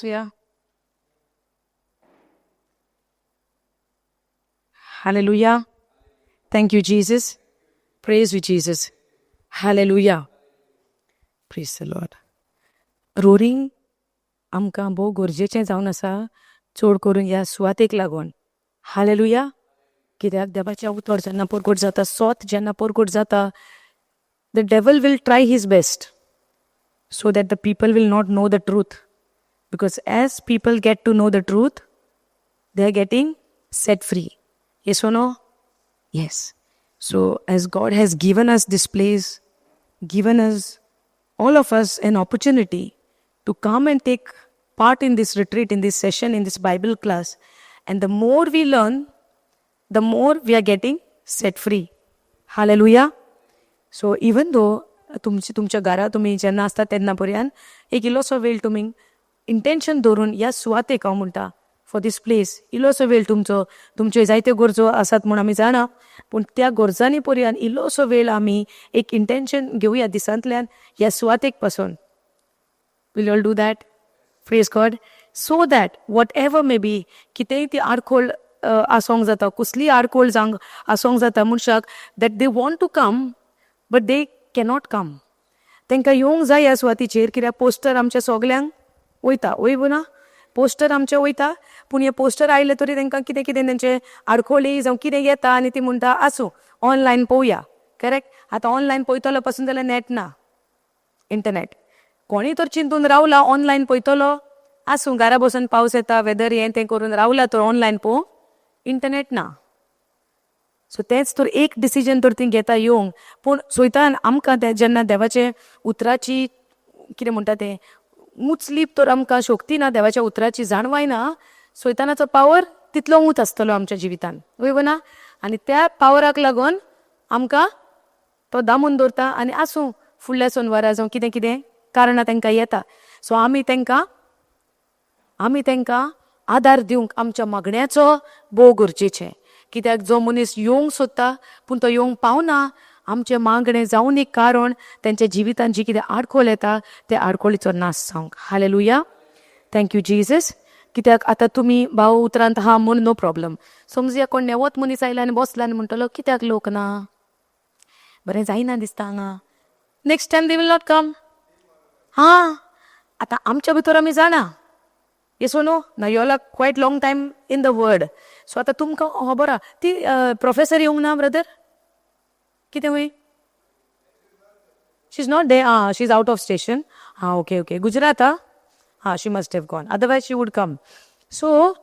वचुया. Hallelujah. Thank you Jesus. Praise you Jesus. Hallelujah. Praise the Lord. Roaring आमकां भोव गरजेचें जावन आसा, चड करून ह्या सुवातेक लागून. हालेलुया. कित्याक देवाचें उतर जेन्ना परगट जाता, सोत जेन्ना परगट जाता, the devil will try his best so that the people will not know the truth. Because as people get to know the truth, they are getting set free. Yes or no? Yes. So as God has given us this place, given us, all of us, an opportunity to come and take part in this retreat, in this session, in this Bible class. And the more we learn, the more we are getting set free. Hallelujah. So even though तुमची तुमच्या घरा तुमी जेन्ना आसता तेन्ना पर्यंत एक इल्लोसो वेळ तुमी इंटेन्शन दवरून ह्या सुवातेक, हांव म्हणटा, फॉर दीस प्लेस इल्लोसो वेळ तुमचो, तुमच्यो जायत्यो गरजो आसात म्हूण आमी जाणा, पूण त्या गरजांनी पर्यंत इल्लोसो वेळ आमी एक इंटेन्शन घेवया दिसांतल्यान ह्या सुवातेक पासून. Will all do that? Praise God. So that whatever may be, कितेंय ती आडखळ आसोंक जाता, कसलीय आडखळ जावंक आसोंक जाता मनशाक, that they want to come but they cannot come. तांकां येवंक जाय ह्या सुवातीचेर, कित्याक पोस्टर आमच्या सगल्यांक वयता, वय ना? पोस्टर आमचे वयता, पूण हे पोस्टर आयले तरी तांकां कितें कितें तेंचे आडखळी जावं कितें येता आनी ती म्हणटा, आसूं, ऑनलायन पळोवया. करेक्ट? आतां ऑनलायन पळयतलो पासून जाल्यार नॅट ना, इंटरनेट. कोणी तर चिंतून रावला ऑनलायन पळयतलो, आसूं, घरा बसून, पावस येता, वेदर हें तें करून रावला तर ऑनलायन पळोवंक, इंटरनेट ना. सो तेंच तर एक डिसिजन तर ती घेता येवंक, पूण सोयतान आमकां तें जेन्ना देवाचे उतराची, कितें म्हणटा तें, उंचलीप तर आमकां शक्ती ना, देवाच्या उतराची जाणवाय ना, सैतानाचो पावर तितलो ऊंच आसतलो आमच्या जिवितान, वय ना? आनी त्या पावराक लागून आमकां तो दामून दवरता आनी आसूं, फुडल्या सोनवारा जावं कितें कितें कारणां तांकां येता. सो आमी तांकां आदार दिवंक आमच्या मागण्याचो भोव गरजेचें, कित्याक जो मनीस येवंक सोदता पूण तो येवंक पावना, आमचें मागणें जावन एक कारण तेंच्या जिवितान जी कितें आडखळ येता त्या आडखळीचो नाश जावंक. Hallelujah. Thank you Jesus. कित्याक आतां तुमी भाव उतरांत आहा म्हूण नो प्रॉब्लम. समजुया कोण नेवत मनीस आयला आनी बसला आनी म्हणटलो, कित्याक लोक ना, बरें जायना दिसता हांगा. Next time they will not come. हां, आतां आमच्या भितर आमी जाणा. Yes no? ना, you are quite long time in the word, so आतां तुमकां खबर आहा. ती प्रोफेसर येवंक ना ब्रदर, कितें वय? She is not there. आं, she is out of station. हां, ओके ओके गुजरात. आं हां, she must have gone, otherwise she would come. So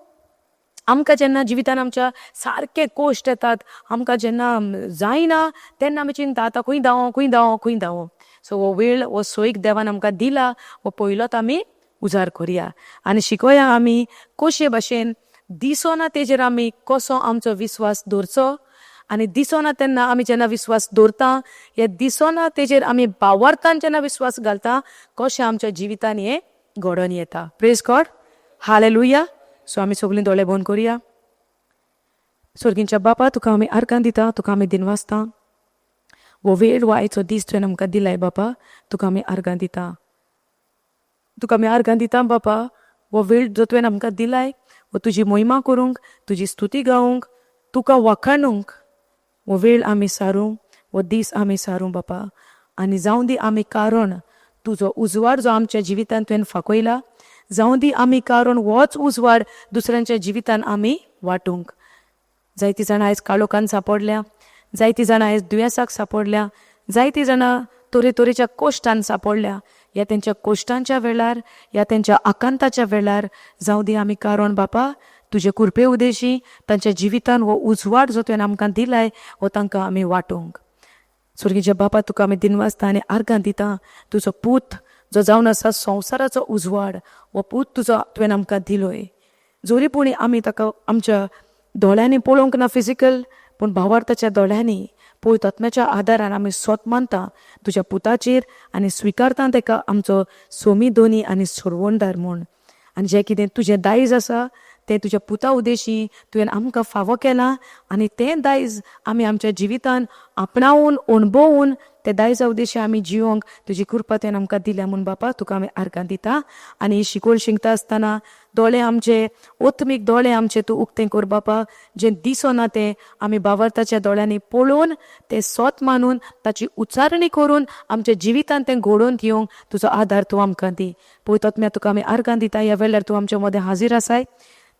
आमकां जेन्ना जिवितान आमच्या सारके कोश्ट येतात, आमकां जेन्ना जायना, तेन्ना आमी चिंता, आतां खंय धांवो, खंय धांवो, खंय धांवो? सो हो वेळ, हो सोयीक देवान आमकां दिला, हो पयलोच आमी उजार करया आनी शिकोया आमी कशे भाशेन दिसोना तेजेर आमी कसो आमचो विस्वास दवरचो. आनी दिसोना तेन्ना आमी जेन्ना विस्वास दवरता, हे दिसोना तेजेर आमी बावरतान जेन्ना विस्वास घालता, कशें आमच्या जिवितान हें घडोवन येता. Praise God. Hallelujah. सो आमी सगळीं दोळे बंद करुया. सर्गींच्या बापा, तुका आमी आर्गां दिता, तुका आमी दिनवासता. हो वेळ, हो आयचो दीस तुवें आमकां दिलाय बापा, तुका आमी आर्गां दिता. तुका आमी आर्गां दिता बापा, हो वेळ जो तुवें आमकां दिलाय, हो तुजी मोहिमा करूंक, तुजी स्तुती गावंक, तुका वाखाणूंक हो वेळ आमी सारूं, हो दीस आमी सारूं बापा. आनी जावं दी आमी कारण तुजो उजवाड जो आमच्या जिवितांत तुवें फाकयला, जावं दी आमी कारण होच उजवाड दुसऱ्यांच्या जिवितान आमी वांटूंक. जायतीं जाणां आयज काळोखान सांपडल्या, जायतीं जाणां आयज दुयेंसाक सांपडल्या, जायतीं जाणां तरेतरेच्या कोश्टान सांपडल्या. ह्या तेंच्या कोश्टांच्या वेळार, ह्या तेंच्या आकांताच्या वेळार जावं दी आमी कारण बापा तुजे कृपे उदेशी तांच्या जिवितान हो उजवाड जो तुवें आमकां दिलाय, हो तांकां आमी वांटूंक. स्वर्गीच्या बापा, तुका आमी दिनवासता आनी आर्गां दिता. तुजो पूत जो जावन आसा संवसाराचो उजवाड, हो पूत तुजो तुवें आमकां दिलोय. जोरी पूण आमी ताका आमच्या दोळ्यांनी पळोवंक ना फिजिकल, पूण भावार्थाच्या दोळ्यांनी पवित्र आत्म्याच्या आदारान आमी सोत मानता तुज्या पुताचेर आनी स्विकारता ताका आमचो सोमी, दोनी आनी सोडवणदार म्हूण. आनी जें कितें तुजें दायज आसा तें तुज्या पुता उदेशी तुवें आमकां फावो केलां आनी तें दायज आमी आमच्या जिवितान आपणावन अणभवून ते दायजा उदेशी आमी जिवंक तुजी कृपा तुवें आमकां दिल्या म्हूण बापा तुका आमी आर्गां दिता. आनी शिकवण शिकता आसतना दोळे आमचे ओत्मीक दोळे आमचे तूं उक्तें कर बापा, जें दिसना तें आमी बावरताच्या दोळ्यांनी पळोवन तें सोत मानून ताची उच्चारणी करून आमच्या जिवितान तें घडोवन घेवंक तुजो आदार तूं आमकां दी. पळयतात तुका आमी आर्गां दिता. ह्या वेळार तूं आमच्या मदें हाजीर आसाय,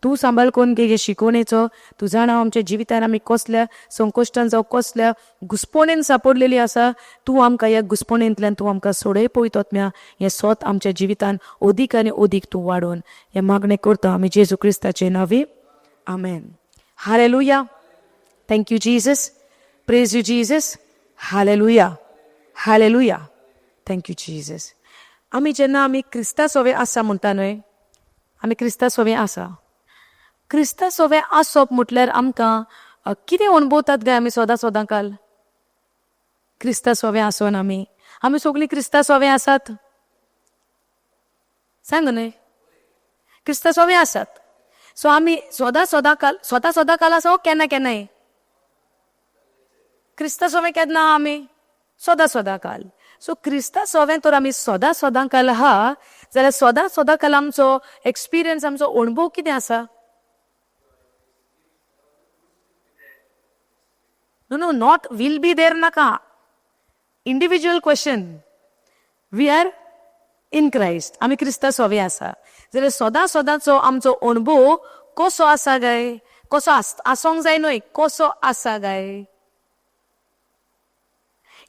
तूं सांबाळ करून घे हे शिकवणेचो. तूं जाणा आमच्या जिवितान आमी कसल्या संकश्टान जावं कसल्या घुस्पणेन सापडलेली आसा, तूं आमकां ह्या घुस्पणेंतल्यान तूं आमकां सोडय. पळयतात हें सोत आमच्या जिवितान अदीक आनी अदीक तूं वाडोवन हें मागणें करता आमी जेजू क्रिस्ताचे नांवी, आमेन. Hallelujah. Thank you Jesus. Praise you Jesus. Hallelujah. Hallelujah. Thank you Jesus. आमी जेन्ना आमी क्रिस्ता सोवे आसा म्हणटा न्हय, आमी क्रिस्ता सोवे आसा, क्रिस्ता सोवे आसप म्हटल्यार आमकां कितें अणभवतात काय आमी सदां सदां काल क्रिस्ता सोवे आसोन? आमी आमी सगळीं क्रिस्ता सोवे आसात, सांग न्हय? क्रिस्ता सोवे आसात. सो आमी सदां सदां काल, सदां सदां काल आसा केन्ना केन्नाय क्रिस्ता सोवे केन्ना आमी सदां सदां काल. सो क्रिस्ता सोवें तर आमी सदां सदां काल आहा जाल्यार सदां सदां काल आमचो एक्सपिरियन्स, आमचो अणभव कितें आसा? No no, not will be there नाका. Individual question. We are in Christ, आमी क्रिस्ता सोवे आसा जाल्यार सदां सदांचो आमचो अणभव कसो आसा काय? कसो आसोंक जाय न्हय, कसो आसा काय?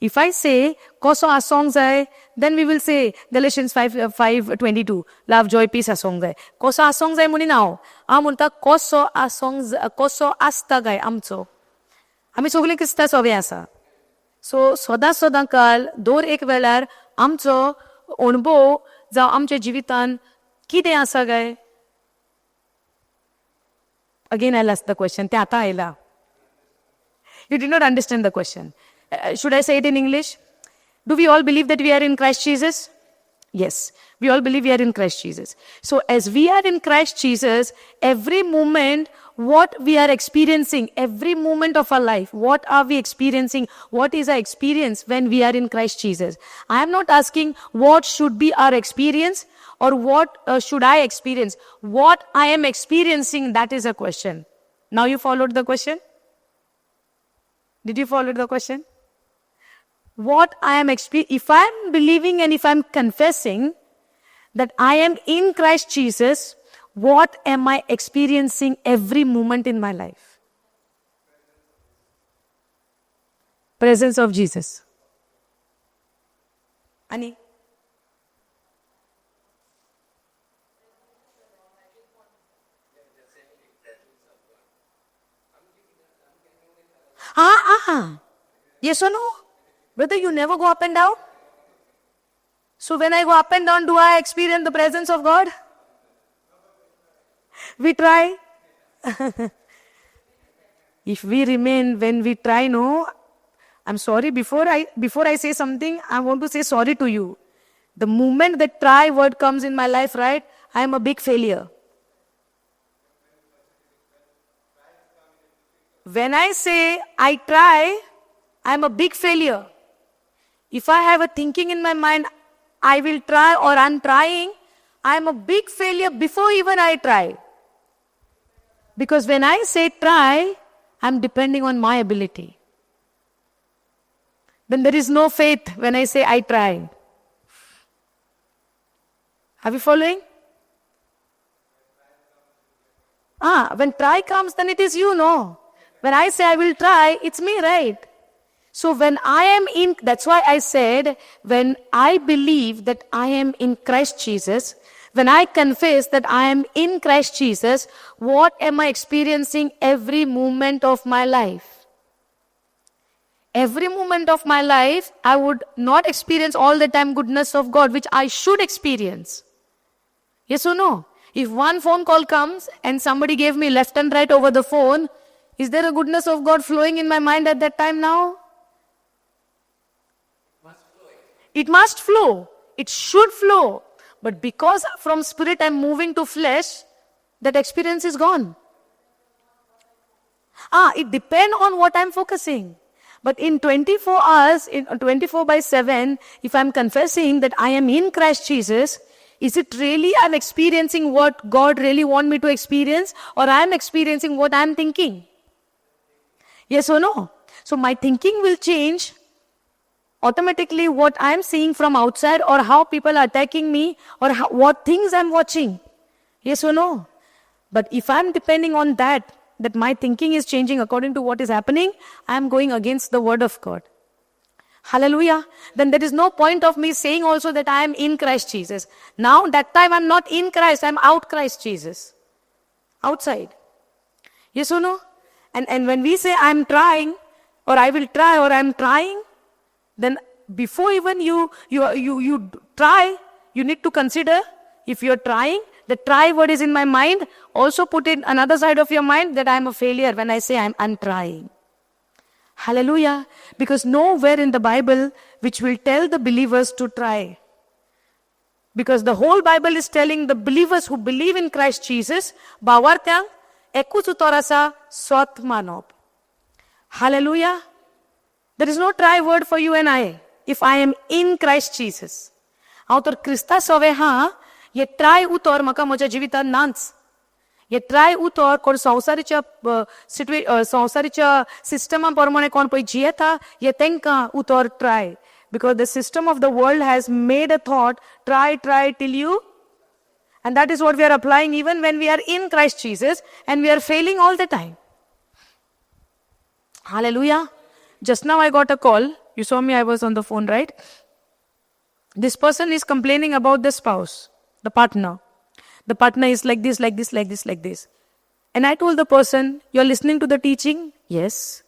If I say कसो आसोंक जाय, then we will say Galatians 5:22, love, joy, peace आसोंक जाय. कसो आसोंक जाय म्हणिना हांव, हांव म्हणटा कसो आसोंक, कसो आसता काय आमचो? आमी सगळीं क्रिस्ता सोवे आसा. सो सदां सदां काल दर एक वेळार आमचो अणभव जावं आमच्या जिवितान कितें आसा काय? Again I ask the question, तें आतां आयला. You did not understand the question. Should I say it in English? Do we all believe that we are in Christ Jesus? Yes, we all believe we are in Christ Jesus. So as we are in Christ Jesus, every moment what we are experiencing, every moment of our life, what are we experiencing? What is our experience when we are in Christ Jesus? I am not asking what should be our experience or what should I experience. What I am experiencing, that is a question. Now you followed the question? Did you follow the question? What I am if I am believing and if I am confessing that I am in Christ Jesus, what am I experiencing every moment in my life? Presence of Jesus. Ani? Yes or no? Brother, you never go up and down? So when I go up and down, do I experience the presence of God? We try. If we remain, when we try, no, I'm sorry, before I say something, I want to say sorry to you. The moment that try word comes in my life, right, I am a big failure. When I say I try, I am a big failure. If I have a thinking in my mind, I will try or I'm trying, I am a big failure before even I try. Because when I say try, I'm depending on my ability. Then there is no faith when I say I try. Are you following? When try comes, then it is you, no? When I say I will try, it's me, right? So when I am in, that's why I said, when I believe that I am in Christ Jesus, when I confess that I am in Christ Jesus, what am I experiencing every moment of my life? Every moment of my life, I would not experience all the time goodness of God, which I should experience. Yes or no? If one phone call comes and somebody gave me left and right over the phone, is there a goodness of God flowing in my mind at that time now? It must flow. It should flow. But because from spirit I'm moving to flesh, That experience is gone. Ah, it depend on what I'm focusing. But in 24 hours, in 24 by 7, if I'm confessing that I am in Christ Jesus, is it really I'm experiencing what God really want me to experience, or I'm experiencing what I'm thinking? Yes or no? So my thinking will change automatically, what I'm seeing from outside or how people are attacking me or what things I'm watching. Yes or no? But if I'm depending on that, that my thinking is changing according to what is happening, I'm going against the word of God. Hallelujah. Then there is no point of me saying also that I am in Christ Jesus. Now, that time I'm not in Christ, I'm out Christ Jesus. Outside. Yes or no? And when we say I'm trying, or I will try, or I'm trying, then before even you try, you need to consider if you're trying, the try word is in my mind, also put in another side of your mind that I'm a failure when I say I'm trying. Hallelujah. Because nowhere in the Bible which will tell the believers to try. Because the whole Bible is telling the believers who believe in Christ Jesus, भावार्थ्यांक एकूच उतर आसा, स्वत मानप. Hallelujah. There is no try word for you and I if I am in Christ Jesus. हांव तर क्रिस्ता सवे हा, हे ट्राय उतर म्हाका म्हज्या जिवितांत नाच. हे ट्राय उतर कोण संवसारीच्या संवसारीच्या सिस्टमा प्रमाणे कोण पळय जियेता, हे तांकां उतर try, because the system of the world has made a thought, try, try till you. And that is what we are applying even when we are in Christ Jesus and we are failing all the time. Hallelujah. Just now I got a call. You saw me, I was on the phone, right? This person is complaining about the spouse, the partner. The partner is like this, like this, like this, like this. And I told the person, "You're listening to the teaching?" "Yes."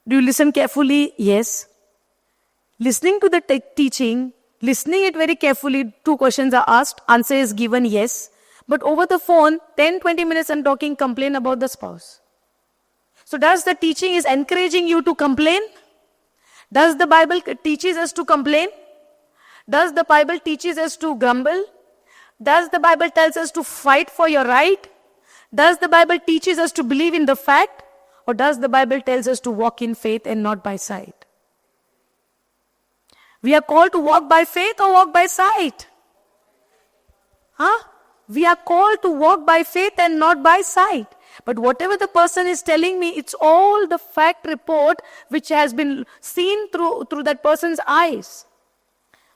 "Do you listen carefully?" "Yes." Listening to the teaching, listening it very carefully, two questions are asked, answer is given, yes. But over the phone, 10, 20 minutes I'm talking, complain about the spouse. So does the teaching is encouraging you to complain? Does the Bible teaches us to complain? Does the Bible teaches us to grumble? Does the Bible tells us to fight for your right? Does the Bible teaches us to believe in the fact? Or does the Bible tells us to walk in faith and not by sight? We are called to walk by faith or walk by sight? Huh? We are called to walk by faith and not by sight. But whatever the person is telling me, it's all the fact report which has been seen through that person's eyes.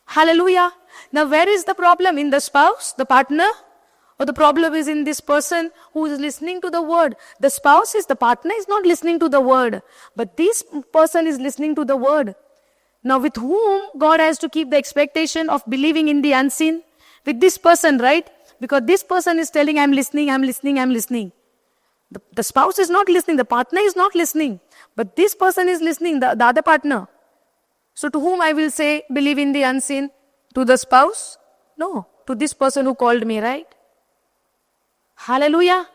Hallelujah. Now, where is the problem? In the spouse, the partner? Or the problem is in this person who is listening to the word? The spouse is, the partner is not listening to the word. But this person is listening to the word. Now, with whom God has to keep the expectation of believing in the unseen? With this person, right? Because this person is telling, "I'm listening, I'm listening, I'm listening." The spouse is not listening, the partner is not listening. But this person is listening, the other partner. So, to whom I will say, "Believe in the unseen"? To the spouse? No, to this person who called me, right? Hallelujah.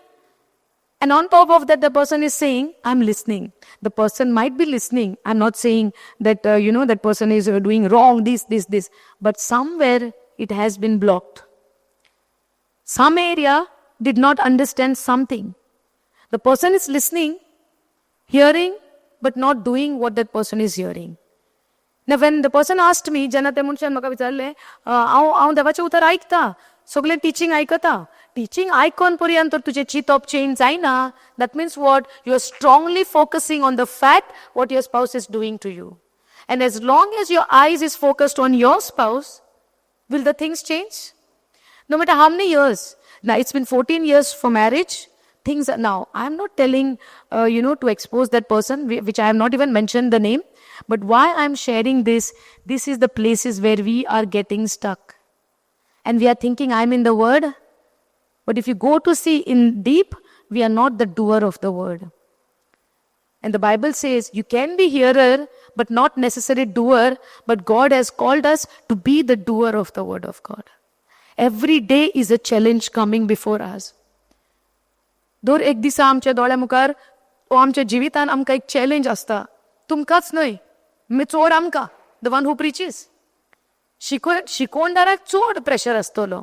And on top of that, the person is saying, "I'm listening." The person might be listening. I'm not saying that that person is doing wrong, this, this, this. But somewhere it has been blocked. Some area did not understand something. The person is listening, hearing, but not doing what that person is hearing. Now, when the person asked me, जेन्ना त्या मनशान म्हाका विचारलें, हांव हांव देवाचें उतर आयकता, सगळें टिचींग आयकता, टिचींग आयकोन पर्यंत तर तुजें चिंतप चेंज जायना, that means what? You are strongly focusing on the fact what your spouse is doing to you. And as long as your eyes is focused on your spouse, will the things change? No matter how many years. Now, it's been 14 years for marriage. Things are now, I'm not telling to expose that person, which I have not even mentioned the name. But why I'm sharing this, this is the places where we are getting stuck. And we are thinking, "I'm in the word." But if you go to see in deep, we are not the doer of the word. And the Bible says you can be hearer, but not necessarily doer. But God has called us to be the doer of the word of God. Every day is a challenge coming before us. दर एक दिसा आमच्या दोळ्या मुखार ओ आमच्या जिवितान आमकां एक चॅलेंज आसता. तुमकांच न्हय, चड आमकां, the one who प्रिचीस, शिकोवणदाराक चड प्रेशर आसतलो.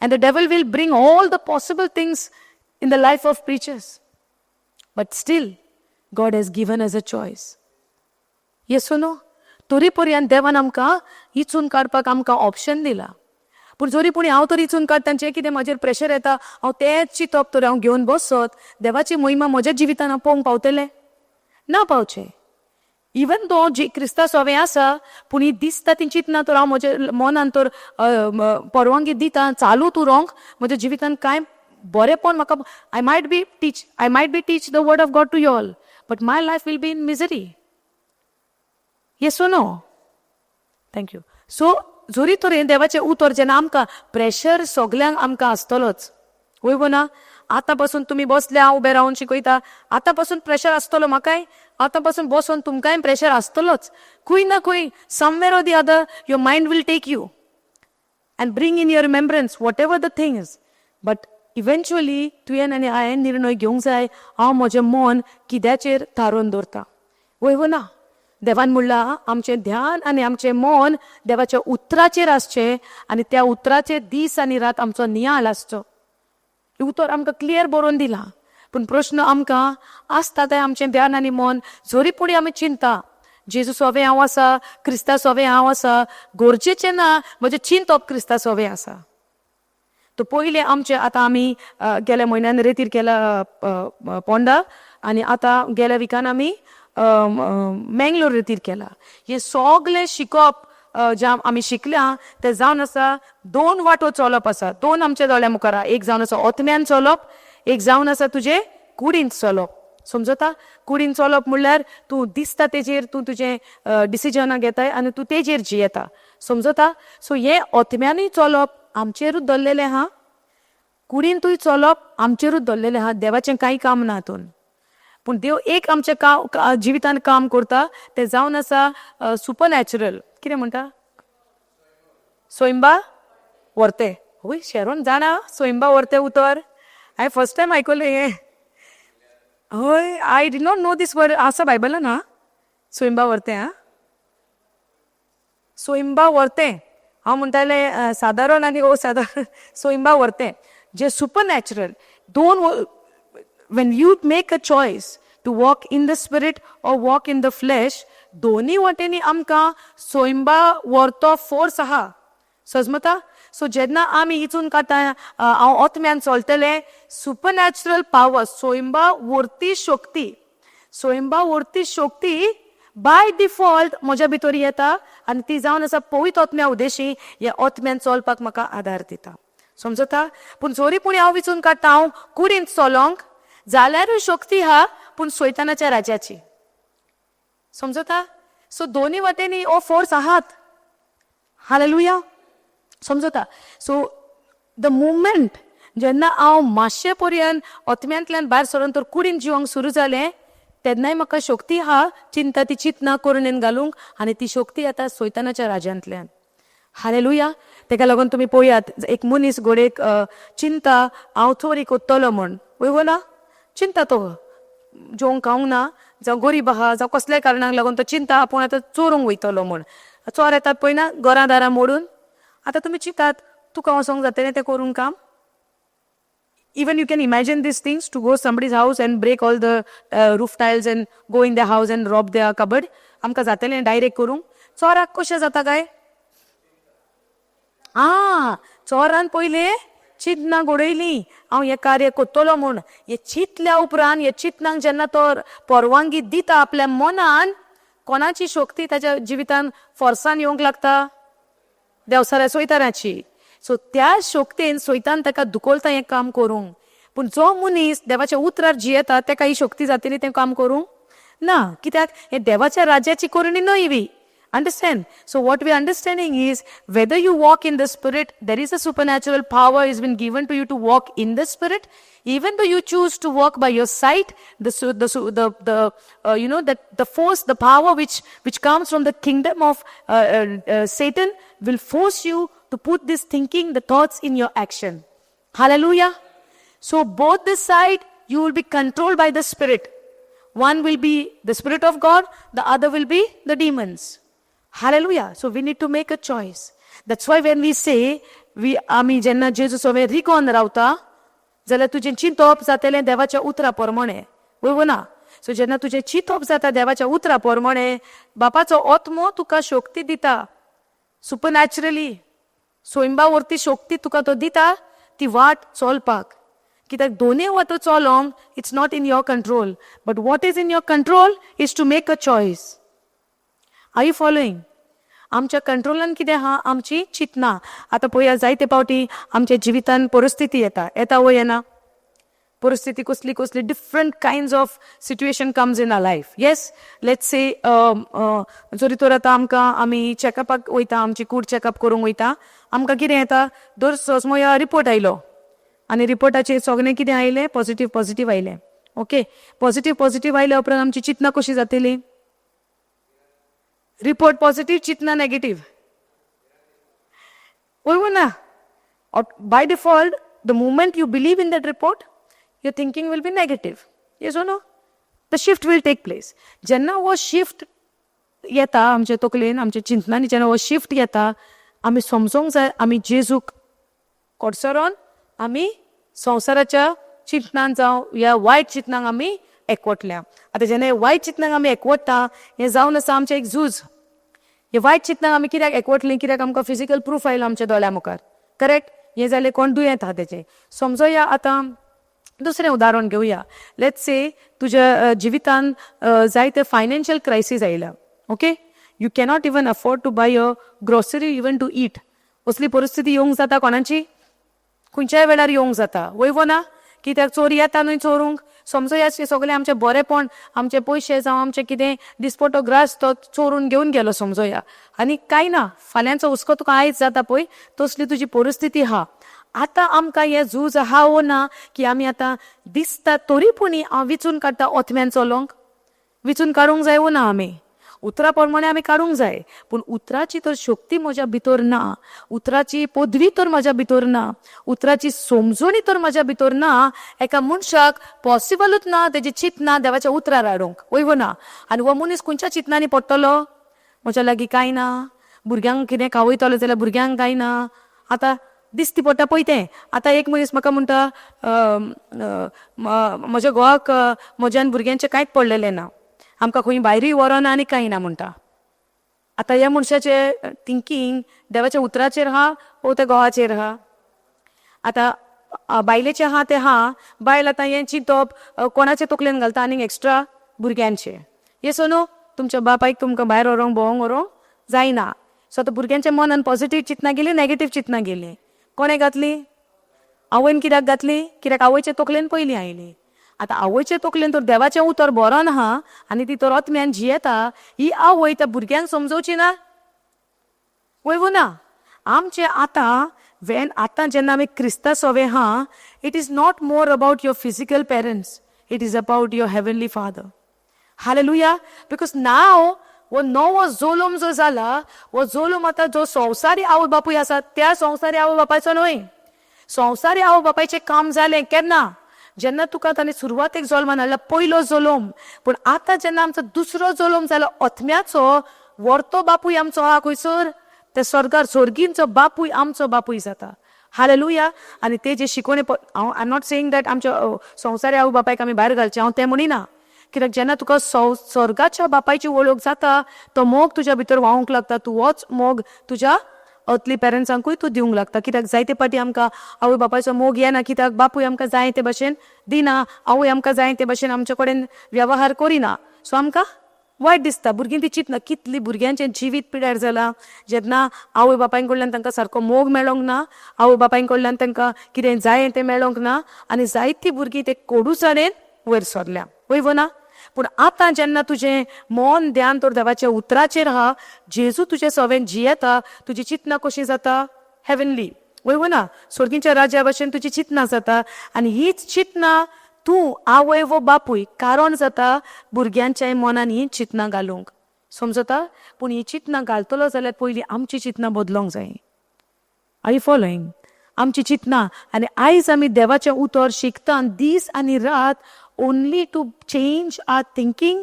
And the devil will bring all the possible things in the life of preachers. But still God has given us a choice. Yes no? तरी पर्यंत देवान आमकां इचून काडपाक आमकां ऑप्शन दिला. पूण जरी पूण हांव तर इचून काडटा, जें कितें म्हाजेर प्रेशर येता, हांव तेंच चिंतप तर हांव घेवन बसत, देवाची महिमा म्हज्या जिवितान हांव पळोवंक पावतलें ना पावचें. इवन दो जी क्रिस्ता सोवें आसा, पूण ही दिसता ती चिंतना तर हांव म्हज्या मनान तर परवानगी दिता चालू उरोंक, म्हज्या जिवितान कांय बरेंपण म्हाका, I might be teach the word of God to you all, but my life will be in misery. Yes no? Thank you. So जरी तर हें देवाचें उतर जेन्ना आमकां प्रेशर सगल्यांक आमकां आसतलोच, वय गो ना? आतां पासून तुमी बसल्या, हांव उबें रावन शिकयता, आतां पासून प्रेशर आसतलो म्हाकाय, आतां पासून बसोन तुमकांय प्रेशर आसतलोच. खंय ना खंय, somewhere or the other, your mind will take you and bring in your remembrance whatever the things. But eventually तुवें आनी हांवें निर्णय घेवंक जाय, हांव म्हजें मन कित्याचेर थारोवन दवरता. वय वो ना? देवान म्हणलां, आमचें ध्यान आनी आमचें मन देवाच्या उतराचेर आसचें आनी त्या उतराचेर दीस आनी रात आमचो नियाळ आसचो. उतर आमकां क्लियर बरोवन दिलां. पूण प्रश्न आमकां आसता तें, आमचें ध्यान आनी मन, जरी पुणी आमी चिंता जेजू सोवें हांव आसा, क्रिस्ता सोवें हांव आसा, गरजेचें ना म्हजें चिंतप क्रिस्ता सोवें आसा. तो पयलें आमचें, आतां आमी गेल्या म्हयन्यान रेतीर केला पोंडा आनी आतां गेल्या विकान आमी मेंगलोर रेतीर केला. हें सगलें शिकप जें आमी शिकल्या तें जावन आसा, दोन वाटो चलप आसा, दोन आमच्या दोळ्या मुखार. एक जावन आसा ओतम्यान चलप, एक जावन आसा तुजें कुडीन चलप. समजता? कुडीन चलप म्हणल्यार तूं दिसता तेजेर तूं तुजें डिसिजनां घेताय आनी तूं तेजेर जियेता. समजता? सो हें ओतम्यानूय चलप आमचेरूच दवरलेलें आहा, कुडींतूय चलप आमचेरूच दवरलेलें आहा. देवाचें कांय काम ना हातून. पूण देव एक आमच्या काम जिवितान काम करता, तें जावन आसा सुपर नॅचरल. कितें म्हणटा? सोयंबा व्हरते. हय शेरोन जाणा, सोयंबा व्हरते उतर हांवें फर्स्ट टायम आयकलें हें. हय, I did not know this word. आसा बायबलान? हा, सोयंबा व्हरते. हा, सोयंबा व्हरते. हांव म्हणटालें सादारण आनी ओ सादारण. सोयंबा व्हरते जे सुपर नॅचरल दोन. When you make a choice to walk in the spirit or walk in the flesh, दोन्ही वाटेंनी आमकां सोयंबा व्हरतो फोर्स आहा. सजमता? सो जेन्ना आमी इचून काडटा हांव ओतम्यान चलतलें, सुपर नॅचरल पावर, सोयंबा व्हरती शक्ती, सोयंबा व्हरती शक्ती बाय डिफॉल्ट म्हज्या भितर येता आनी ती जावन आसा पवित्र ओतम्या उदेशी. ह्या ओतम्यान चलपाक म्हाका आदार दिता. समजता? पूण जरी पूण हांव विचून काडटा हांव कुडींत चलोंक, जाल्यारूय शक्ती हा, पूण सैतानाच्या राज्याची. समजता? सो दोन्ही वाटेंनी हो फोर्स आहात. हालेलुया. समजता? सो the moment जेन्ना हांव मातशे पर्यंत ओतम्यांतल्यान भायर सरून तर कुडीन जिवंक सुरू जालें, तेन्नाय म्हाका शक्ती आहा चिंता ती चिंतना करणेन घालूंक आनी ती शक्ती येता सैतानाच्या राज्यांतल्यान. हालेलुया. तेका लागून तुमी पळयात, एक मनीस घोडेक चिंता हांव चोरी कोत्तलो म्हण, वय ना? चिंता तो जेवंक खावंक ना, जावं गरीब आहा, जावं कसल्याय कारणाक लागून तो चिंता आपूण आतां चोरूंक वयतलो म्हण. चोर येतात पळय ना घरां दारां मोडून. आतां तुमी चिंतात, तुका वचोंक जातलें तें करूंक काम? Even you can imagine these things, to go somebody's house and break all the roof tiles and go in their house and rob their cupboard. आमकां जातलें डायरेक्ट करूंक? चोराक कशें जाता काय? आ, चोरान पयलें चिंतना घडयली, हांव हें कार्य करतलो म्हूण. हें चिंतल्या उपरांत, हे चिंतनाक जेन्ना तो परवानगी दिता आपल्या मनान, कोणाची शक्ती ताच्या जिवितान फोर्सान येवंक लागता? देवसाऱ्या सोयताराची. सो त्या शक्तेन सोयतान ताका दुखोलता हें काम करूंक. पूण जो मनीस देवाच्या उतरार जियेता, ताका ही शक्ती जातली तें काम करूंक ना. कित्याक? हें देवाच्या राज्याची करणी न्हय we understand? So what we understanding is, whether you walk in the spirit, there is a supernatural power is been given to you to walk in the spirit. Even though you choose to walk by your sight, the you know that the force, the power which comes from the kingdom of Satan will force you to put this thinking, the thoughts in your action. Hallelujah. So both this side you will be controlled by the spirit. One will be the spirit of God, the other will be the demons. Hallelujah. So we need to make a choice. That's why when we say we आमी जेन्ना जेजू सोवे रिगोन रावता जाल्यार तुजें चिंतप जातलें देवाच्या उतरा प्रमाणे, वय ना? सो जेन्ना तुजें चिंतप जाता देवाच्या उतरा प्रमाणे, बापाचो आत्मो तुका शक्ती दिता. सुपरनॅचरली सोयंबा वरती शक्ती तुका तो दिता ती वाट चलपाक, कित्याक दोनूय वाटो चलोंक it's not in your control, but what is in your control is to make a choice. Are you following? आमच्या कंट्रोलान कितें आहा? आमची चिंतना. आतां पळया, जायते पावटी आमच्या जिवितान परिस्थिती येता. येता वो येना? परिस्थिती कसली कसली, different kinds of situation comes in our life, yes? Let's say जरी तर आतां आमकां आमी चॅकअपाक वयता, आमची कूड चॅकअप करूंक वयता, आमकां कितें येता? दर समज रिपोर्ट आयलो आनी रिपोर्टाचेर सगळें कितें आयलें? पॉझिटीव पॉझिटीव आयलें. ओके, पॉझिटीव पॉझिटीव आयल्या उपरांत आमची चिंतना कशी जातली? रिपोर्ट पॉझिटीव, चिंतना नेगेटीव, वय ना? By default, the moment you believe in that report, your thinking will be negative. Yes or no? The shift will take place. जेन्ना हो शिफ्ट येता आमच्या तकलेन, आमच्या चिंतनांनी जेन्ना हो शिफ्ट येता, आमी समजोंक जाय आमी जेजूक कोडसरोन आमी संवसाराच्या चिंतनान जावं ह्या वायट चिंतनाक आमी एकवटल्या. आतां जेन्ना हे वायट चिंतनाक आमी एकवटता, हें जावन आसा आमचें एक झूज. हे वायट चिंतनाक आमी कित्याक एकवटलीं? कित्याक आमकां फिजिकल प्रूफ आयलो आमच्या दोळ्या मुखार, करेक्ट? हें जालें कोण दुयेंत आहा तेजें. समजोया, आतां दुसरें उदाहरण घेवया. Let's say तुज्या जिवितान जायते फायनान्शियल क्रायसीस आयल्या, okay? You cannot even afford to buy a grocery, even to eat. असली परिस्थिती येवंक जाता कोणाची, खंयच्याय वेळार येवंक जाता, वय वो ना? कित्याक चोर येता न्हय चोरूंक. समजोया, सगळें आमचें बरेंपण, आमचे पयशे जावं आमचें कितें दिसपटो ग्रास तो चोरून घेवन गेलो समजोया, आनी कांय ना. फाल्यांचो हुस्को तुका आयज जाता पळय, तसली तुजी परिस्थिती आहा. आतां आमकां हें झूज आहा वो ना की आमी आतां दिसता तरी पूण हांव विचून काडटा ओतम्यान चलोंक? विचून काडूंक जाय वो ना? आमी उतरा प्रमाणे आमी काडूंक जाय, पूण उतराची तर शक्ती म्हज्या भितर ना, उतराची पदवी तर म्हज्या भितर ना, उतराची समजणी तर म्हज्या भितर ना, एका मनशाक पॉसिबलूच ना तेजी चिंतना देवाच्या उतरार हाडूंक, वय वो ना? आनी हो मनीस खंयच्या चिंतनांनी पडटलो? म्हज्या लागीं कांय ना, भुरग्यांक कितें खावयतलो जाल्यार भुरग्यांक कांय ना. आतां दिसती पडटा पळय तें. आतां एक मनीस म्हाका म्हणटा, म्हज्या घोवाक म्हज्या आनी भुरग्यांचें कांयच पडलेलें ना, आमकां खंय भायरूय व्हरना आनी कांय ना म्हणटा. आतां ह्या मनशाचें थिंकींग देवाच्या उतराचेर आहा वो त्या घोवाचेर आहा? आतां बायलेचें आहा तें आहा. बायल आतां हें चिंतप कोणाचे तकलेन घालता आनीक एक्स्ट्रा? भुरग्यांचे. येस नो? तुमच्या बापायक तुमकां भायर व्हरोंक, भोंवोंक व्हरोंक जायना. सो आतां भुरग्यांच्या मनान पॉझिटीव चिंतना गेली, नॅगेटीव चिंतना गेली? कोणें घातली? आवयन. कित्याक घातली? कित्याक आवयचे तकलेन पयलीं आयली. आतां आवयचे तकलेन तर देवाचें उतर बरोन आहा आनी ती तर आत्म्यान जियेता. ही आवय त्या भुरग्यांक समजोवची ना, वय वो ना? आमचें आतां वेन आतां जेन्ना आमी क्रिस्ता सोवे आहा, it is not more about your physical parents, it is about your heavenly Father. Hallelujah. Because now हो नवो जोलोम जो जाला, हो जोलोम आतां जो संवसारी आवय बापूय आसा त्या संवसारी आवय बापायचो न्हय. संवसारी आवय बापायचें काम जालें केन्ना? जेन्ना तुका ताणें सुरवातेक जल्मान हाडला, पयलो जलोम. पूण आतां जेन्ना आमचो दुसरो जलोम जालो आत्म्याचो, व्हरतो बापूय आमचो आहा खंयसर? त्या स्वर्गार. स्वर्गींचो बापूय आमचो बापूय जाता. हालेलुया. आनी ते जे शिकोवणे, हांव I am not saying that आमच्या संवसारी आवय बापायक आमी भायर घालचें, हांव तें म्हणिना. कित्याक जेन्ना तुका स्वर्गाच्या बापायची वळख जाता, तो मोग तुज्या भितर व्हांवूंक लागता. तूं होच मोग तुज्या अर्थली पेरंट्सांकूय तूं दिवंक लागता. कित्याक जायते पाटी आमकां आवय बापायचो मोग येना, कित्याक बापूय आमकां जाय ते भशेन दिना, आवय आमकां जाय ते भशेन आमचे कडेन वेव्हार करिना. सो आमकां वायट दिसता. भुरगीं ती चिंतना, कितली भुरग्यांचें जिवीत पिड्यार जालां जेन्ना आवय बापाय कडल्यान तांकां सारको मोग मेळोंक ना, आवय बापाय कडल्यान तांकां कितें जाय तें मेळोंक ना, आनी जायतीं भुरगीं ते कोडूसाणेन वयर सरल्या, वय वो ना? पूण आतां जेन्ना तुजें मन ध्यान तर देवाच्या उतराचेर आहा, जेजू तुजे सवेन जियेता, तुजी चिंतना कशी जाता? हेवनली, वय वो ना? स्वर्गींच्या राज्या भशेन तुजी चिंतना जाता. आनी हीच चिंतना तूं आवय वो बापूय कारण जाता भुरग्यांच्या मनान ही चिंतना घालूंक, समजता? पूण ही चिंतना घालतलो जाल्यार पयलीं आमची चिंतना बदलोंक जाय. Are you following? आमची चिंतना. आनी आयज आमी देवाचें उतर शिकता दीस आनी रात only to change our thinking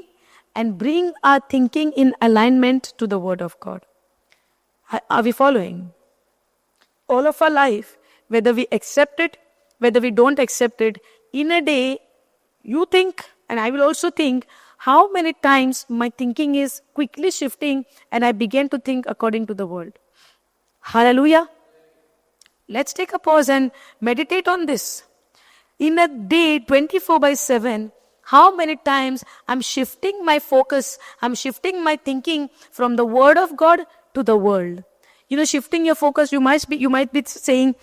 and bring our thinking in alignment to the word of God. Are we following? All of our life, whether we accept it, whether we don't accept it, in a day, you think, and I will also think, how many times my thinking is quickly shifting and I begin to think according to the world. Hallelujah. Let's take a pause and meditate on this. In a day, 24/7, how many times I'm shifting my focus, I'm shifting my thinking from the Word of God to the world. Shifting your focus, you might be saying,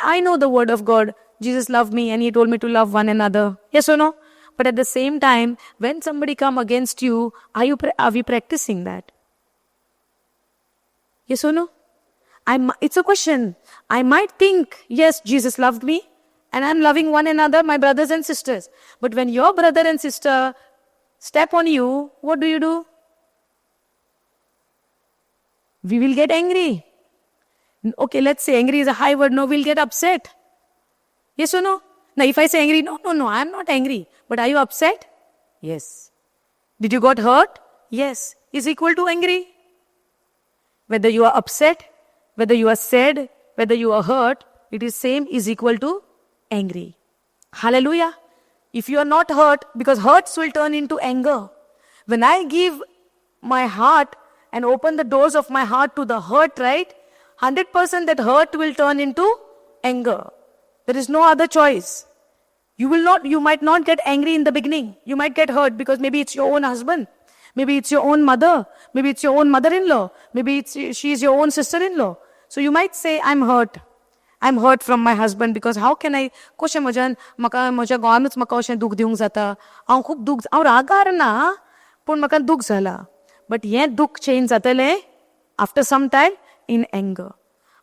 I know the Word of God. Jesus loved me and He told me to love one another. Yes or no? But at the same time, when somebody come against you, are we practicing that? Yes or no? It's a question. I might think, yes, Jesus loved me and I'm loving one another, my brothers and sisters. But when your brother and sister step on you, what do you do? We will get angry. Okay, let's say angry is a high word. No, we'll get upset. Yes or no? Now, if I say angry, no, I'm not angry. But are you upset? Yes. Did you got hurt? Yes. Is equal to angry. Whether you are upset, whether you are sad, whether you are hurt, it is same, is equal to angry. Hallelujah. If you are not hurt, because hurts will turn into anger. When I give my heart and open the doors of my heart to the hurt, right? 100% that hurt will turn into anger. There is no other choice. You will not, you might not get angry in the beginning. You might get hurt because maybe it's your own husband. Maybe it's your own mother. Maybe it's your own mother-in-law. Maybe it's she's your own sister-in-law. So you might say, "I'm hurt. I'm hurt from my husband because how can I, कशें म्हज्यान म्हाका म्हज्या घोवानूच म्हाका अशें दूख दिवंक जाता? हांव खूब दूख, हांव रागार ना, पूण म्हाका दूख जाला." बट हें दूख चेंज जातलें after some time in anger.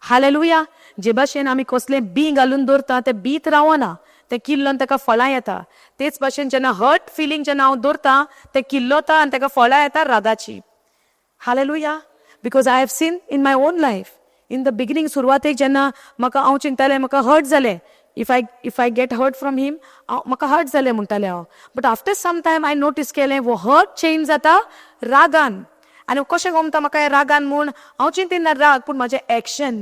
Hallelujah. जे भाशेन आमी कसलें बी घालून दवरता, तें बीत रावना, तें किल्लोन ताका फळां येता. तेच भाशेन जेन्ना हर्ट फिलींग जेन्ना हांव दवरता, तें किल्लोता आनी ताका फळां येता रागाची. Hallelujah. Because I have seen in my own life, in the beginning, सुरवातेक जेन्ना म्हाका हांव चिंततालें, म्हाका हर्ट जालें, if I get hurt from him, म्हाका हर्ट जालें म्हणटालें हांव. But after some time I notice केलें, वो हर्ट चेंज जाता रागान. आनी कशें गमता म्हाका हें रागान म्हूण? हांव चिंतिना राग, पूण म्हाजें एक्शन.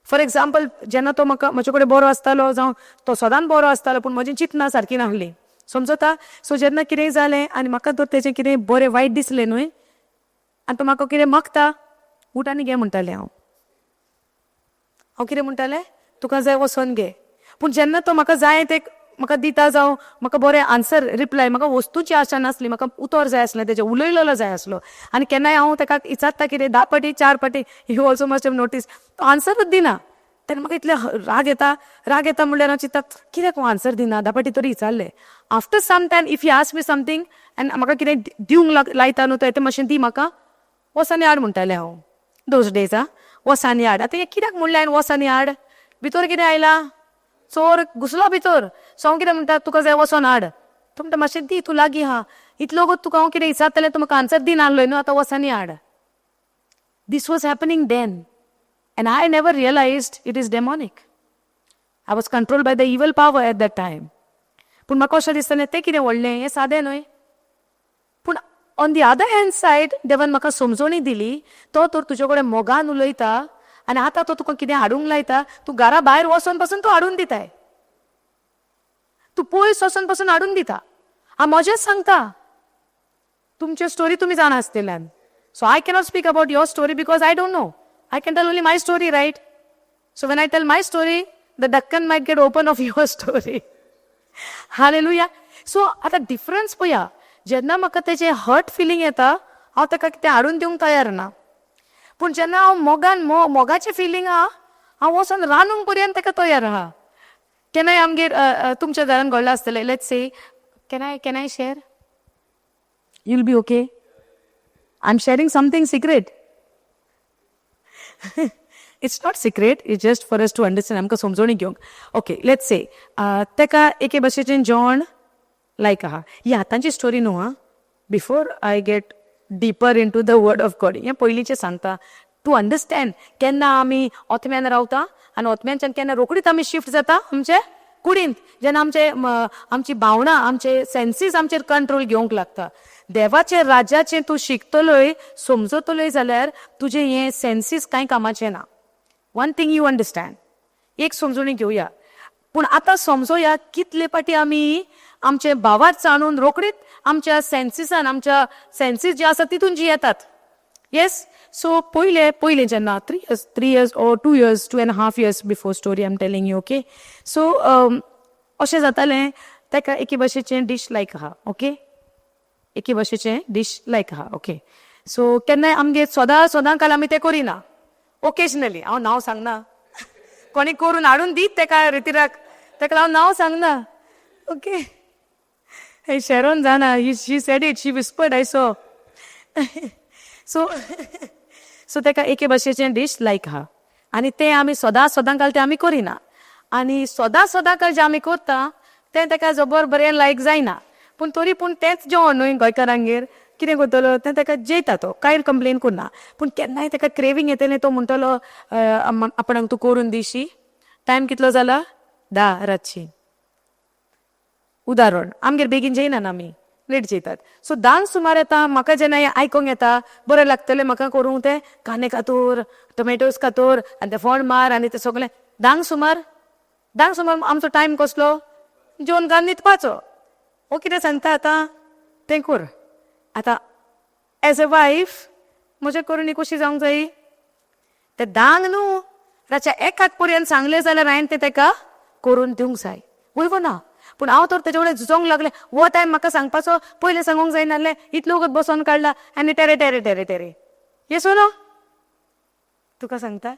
फॉर एग्जाम्पल, जेन्ना तो म्हाका म्हजे कडेन बरो आसतालो, जावं तो सदांच बरो आसतालो, पूण म्हजी चिंतना सारकी नासली, समजता? सो जेन्ना कितेंय जालें आनी म्हाका तर तेजें कितें बरें वायट दिसलें न्हय, आनी तो म्हाका कितें मागता, उठ आनी घे म्हणटालें हांव. हांव कितें म्हणटालें? तुका जाय वचोन घे. पूण जेन्ना तो म्हाका जाय तें म्हाका दिता, जावं म्हाका बरें आन्सर रिप्लाय, म्हाका वस्तूची आशा नासली, म्हाका उतर जाय आसलें, तेजें उलयलेलो जाय आसलो. आनी केन्नाय हांव ताका विचारता कितें 10 फावटी, 4 फावटी, you also must have notice, तो आन्सरूच दिना. तेन्ना म्हाका इतलें राग येता. राग येता म्हणल्यार हांव चिंत्ता, कित्याक हो आन्सर दिना? 10 फावटी तरी विचारलें. After some time, if you ask me something आनी म्हाका कितें दिवंक लायता न्हू, तो मातशें दी म्हाका, वच आनी हाड म्हणटालें हांव. Those days आ, वच आनी हाड. आतां हें कित्याक म्हणलें हांवें वच आनी हाड? भितर कितें आयलां? चोर घुसलो भितर. सो हांव कितें म्हणटा, तुका जाय वचोन हाड. तो म्हणटा, मातशें दी, तूं लागीं आहा. इतलो गो तुका हांव कितें विचारतलें, तूं म्हाका आन्सर दिना आसलो न्हू, आतां वच आनी हाड. This was happening then and I never realized it is demonic. I was controlled by the evil power at that time. पूण म्हाका अशें दिसतालें, तें कितें व्हडलें, हें सादें न्हय. पूण on the other hand side, देवान म्हाका समजोणी दिली, तो तर तुजे कडेन मोगान उलयता आनी आतां तो तुका कितें हाडूंक लायता, तूं घरा भायर वचोन पासून तो हाडून दिताय. तूं पयस वचोन पासून हाडून दिता. हांव म्हजेंच सांगता, तुमच्यो स्टोरी तुमी जाणा आसतल्यान. So I cannot speak about your story because I don't know. I can tell only my story, right? So when I tell my story, the ढक्कन might get open of your story. Hallelujah. So आतां difference पळया. जेन्ना म्हाका तेजें hurt feeling येता, हांव ताका कितें हाडून दिवंक तयार ना. पूण जेन्ना हांव मोगान मोगाचें फिलींग आहा, हांव वचोन रांदूंक पर्यंत ताका तयार आहा. केन्नाय आमगेर तुमच्या घरान घडलां आसतलें. Let's say, can I share? You'll be okay? I am sharing something secret. It's not secret, it's just for us to understand, आमकां समजोणी घेवंक. ओके, let's say ताका एके भशेचें जेवण लायक आहा. ही आतांची स्टोरी न्हू आं. Before I get deeper into the Word of God, हें पयलींचें सांगता टू अंडरस्टँड केन्ना आमी ओतम्यान रावता आनी ओतम्यानच्यान केन्ना रोखडीच आमी शिफ्ट जाता आमचे कुडींत, जेन्ना आमचे आमची भावनां, आमचे सेन्सीस आमचेर कंट्रोल घेवंक लागता. देवाचे राज्याचें तूं शिकतलोय, समजतलोय जाल्यार तुजें हें सेन्सीस कांय कामाचें ना. One thing you understand, एक समजून घेवया. पूण आतां समजोया कितले पाटी आमी आमचे भावार्थ आणून रोखडीच आमच्या सेन्सिसान, आमच्या सेन्सीस जे आसा तितून जी येतात. येस, सो पयले पयले जेन्ना 3 years or 2 years, 2.5 years before story I am telling you, okay? So अशें जातालें, ताका एके भाशेचें डीश लायक आहा, ओके? एके भाशेचें डीश लायक आहा, ओके? सो केन्नाय आमगेर सदां सदां काल आमी तें करिना, ओकेजनली. हांव नांव सांगना, कोणी करून हाडून दीत तेका रितिराक, तेका हांव नांव सांगना, ओके? हे शेरोन जाणा, he she said it, she whispered, I saw. So तेका एके भाशेचें डीश लायक आहा आनी तें आमी सदां सदां काल तें आमी करिना आनी सदां सदां काल जें आमी करता तें तेका जबर बरें लायक जायना. पूण तरी पूण तेंच जेवण न्हय गोंयकारांगेर, कितें करतलो? तें तेका जेयता, तो कांय कंप्लेन करना. पूण केन्नाय तेका क्रेवींग येतलें, तो म्हणटलो, आपणाक तूं करून दिशी. टायम कितलो जाला? 10 रातची. उदाहरण, आमगेर बेगीन जेयनात, आमी लेट जेयतात. सो 10 सुमार येता. म्हाका जेन्ना हें आयकोंक येता, बरें लागतलें म्हाका करूंक तें, कांदे कातोर, टोमॅटोज कातोर आनी तें फोण मार आनी तें सगळें. 10 सुमार, 10 सुमार आमचो टायम कसलो? जेवन घालून न्हिदपाचो. हो कितें सांगता आतां, तें कर. आतां एज अ वायफ म्हज्या करणी कशी जावंक जायी? ते 10 न्हू, रातच्या एकाक पर्यंत सांगलें जाल्यार हांवें तें तेका करून दिवंक जाय, वय ना? पूण हांव तर तेजे कडेन झुजोंक लागलें. हो टायम म्हाका सांगपाचो पयलें सांगूंक जायना नासलें? इतलो वगत बसोन काडला आनी टेरे टेरे टेरे टेरे. येस नो? तुका सांगता,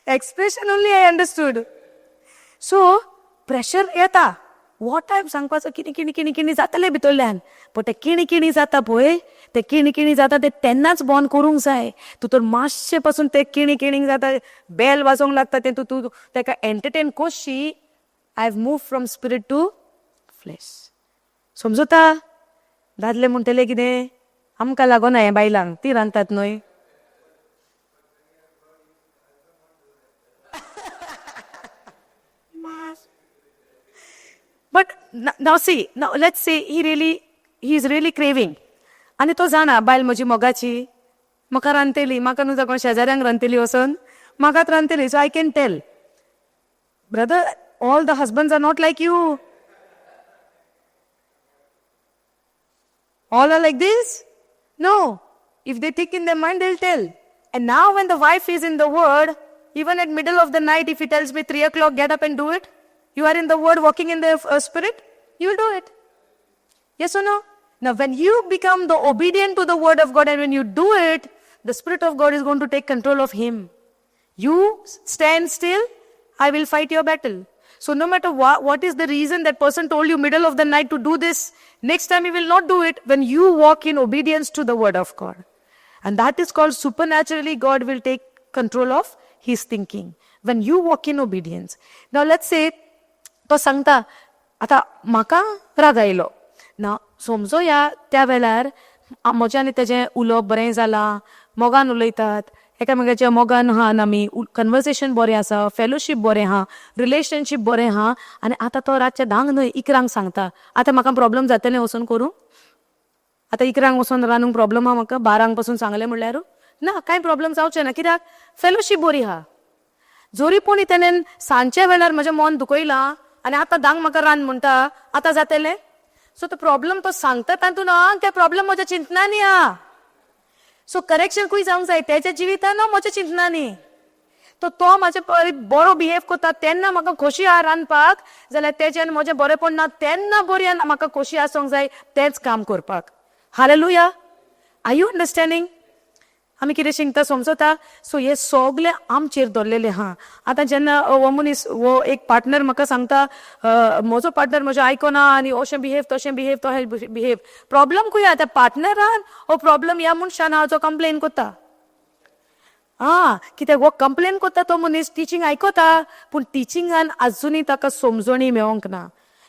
expression only I understood. So pressure येता. हो टायम सांगपाचो, किणी किणी किणी किणी जातलें भितरल्यान. पण ते किणी किणी जाता पळय, ते किणी किणी जाता ते तेन्नाच बंद करूंक जाय. तूं तर मातशें पासून ते किणी किणी जाता, बेल वाजोवंक लागता, तें तूं तूं तेका एंटरटेन कोशी. I have move from spirit to flesh. समजता? दादले म्हणटले, कितें आमकां लागोना हें, बायलांक ती रांदतात न्हय. But now see, now let's say he is really craving आनी तो जाणा, बायल म्हजी मोगाची, म्हाका रांदतली, म्हाका न्हू जागो शेजाऱ्यांक रांदतली वचून, म्हाकाच रांदतली. So I can tell, brother, all the husbands are not like you. All are like this? No. If they think in their mind, they'll tell. And now when the wife is in the word, even at middle of the night, if he tells me 3 o'clock, get up and do it, you are in the word, walking in the spirit, you will do it. Yes or no? Now when you become the obedient to the word of God and when you do it, the spirit of God is going to take control of him. You stand still, I will fight your battle. So no matter what is the reason that person told you middle of the night to do this, next time you will not do it when you walk in obedience to the word of God. And that is called supernaturally God will take control of his thinking when you walk in obedience. Now let's say तो सांगता, आतां म्हाका राग आयलो ना. समजोया, त्या वेळार म्हजें आनी तेजें उलोवप बरें जालां, मोगान उलयतात एकामेकाच्या, मोगान आहा आमी, कन्वर्सेशन बरें आसा, फेलोशीप बरें आहा, रिलेशनशीप बरें आहा आनी आतां तो रातच्या 10क न्हय, 11क सांगता. आतां म्हाका प्रॉब्लम जातलें वचून करूं? आतां 11क वचून रांदूंक प्रॉब्लम आहा म्हाका? 12क पासून सांगलें म्हणल्यार ना, कांय प्रॉब्लम जावचें ना, कित्याक फेलोशीप बरी आहा. जरी पूण तेणेन सांजच्या वेळार म्हजें मन दुखयलां आनी आतां 10क म्हाका रांद म्हणटा, आतां जातलें? सो तो प्रॉब्लम तो सांगता तातूंत आहा, ते प्रॉब्लम म्हज्या चिंतनांनी आहा. सो करेक्शन खंय जावंक जाय? तेच्या जिवितान, म्हज्या चिंतनांनी. तो तो म्हाजे बरो बिहेव करता तेन्ना म्हाका खोशी आहा रांदपाक, जाल्यार तेच्यान म्हजें बरेंपण ना तेन्ना बरी म्हाका खोशी आसूंक जाय तेंच काम करपाक. Hallelujah. Are you understanding? आमी कितें शिकता, समजता? सो हे सगळे आमचेर दवरलेले आहा. आतां जेन्ना हो मनीस, हो एक पार्टनर म्हाका सांगता, म्हजो पार्टनर म्हजें आयकना आनी अशें बिहेव, तशें बिहेव, तशें बिहेव, प्रॉब्लम खंय आहा? त्या पार्टनरान हो प्रॉब्लम ह्या मनशान आहा जो कंप्लेन करता. आं, कित्याक हो कंप्लेन करता तो मनीस टिचींग आयकता, पूण टिचिंगान आजुनूय ताका समजणी मेळोंक ना.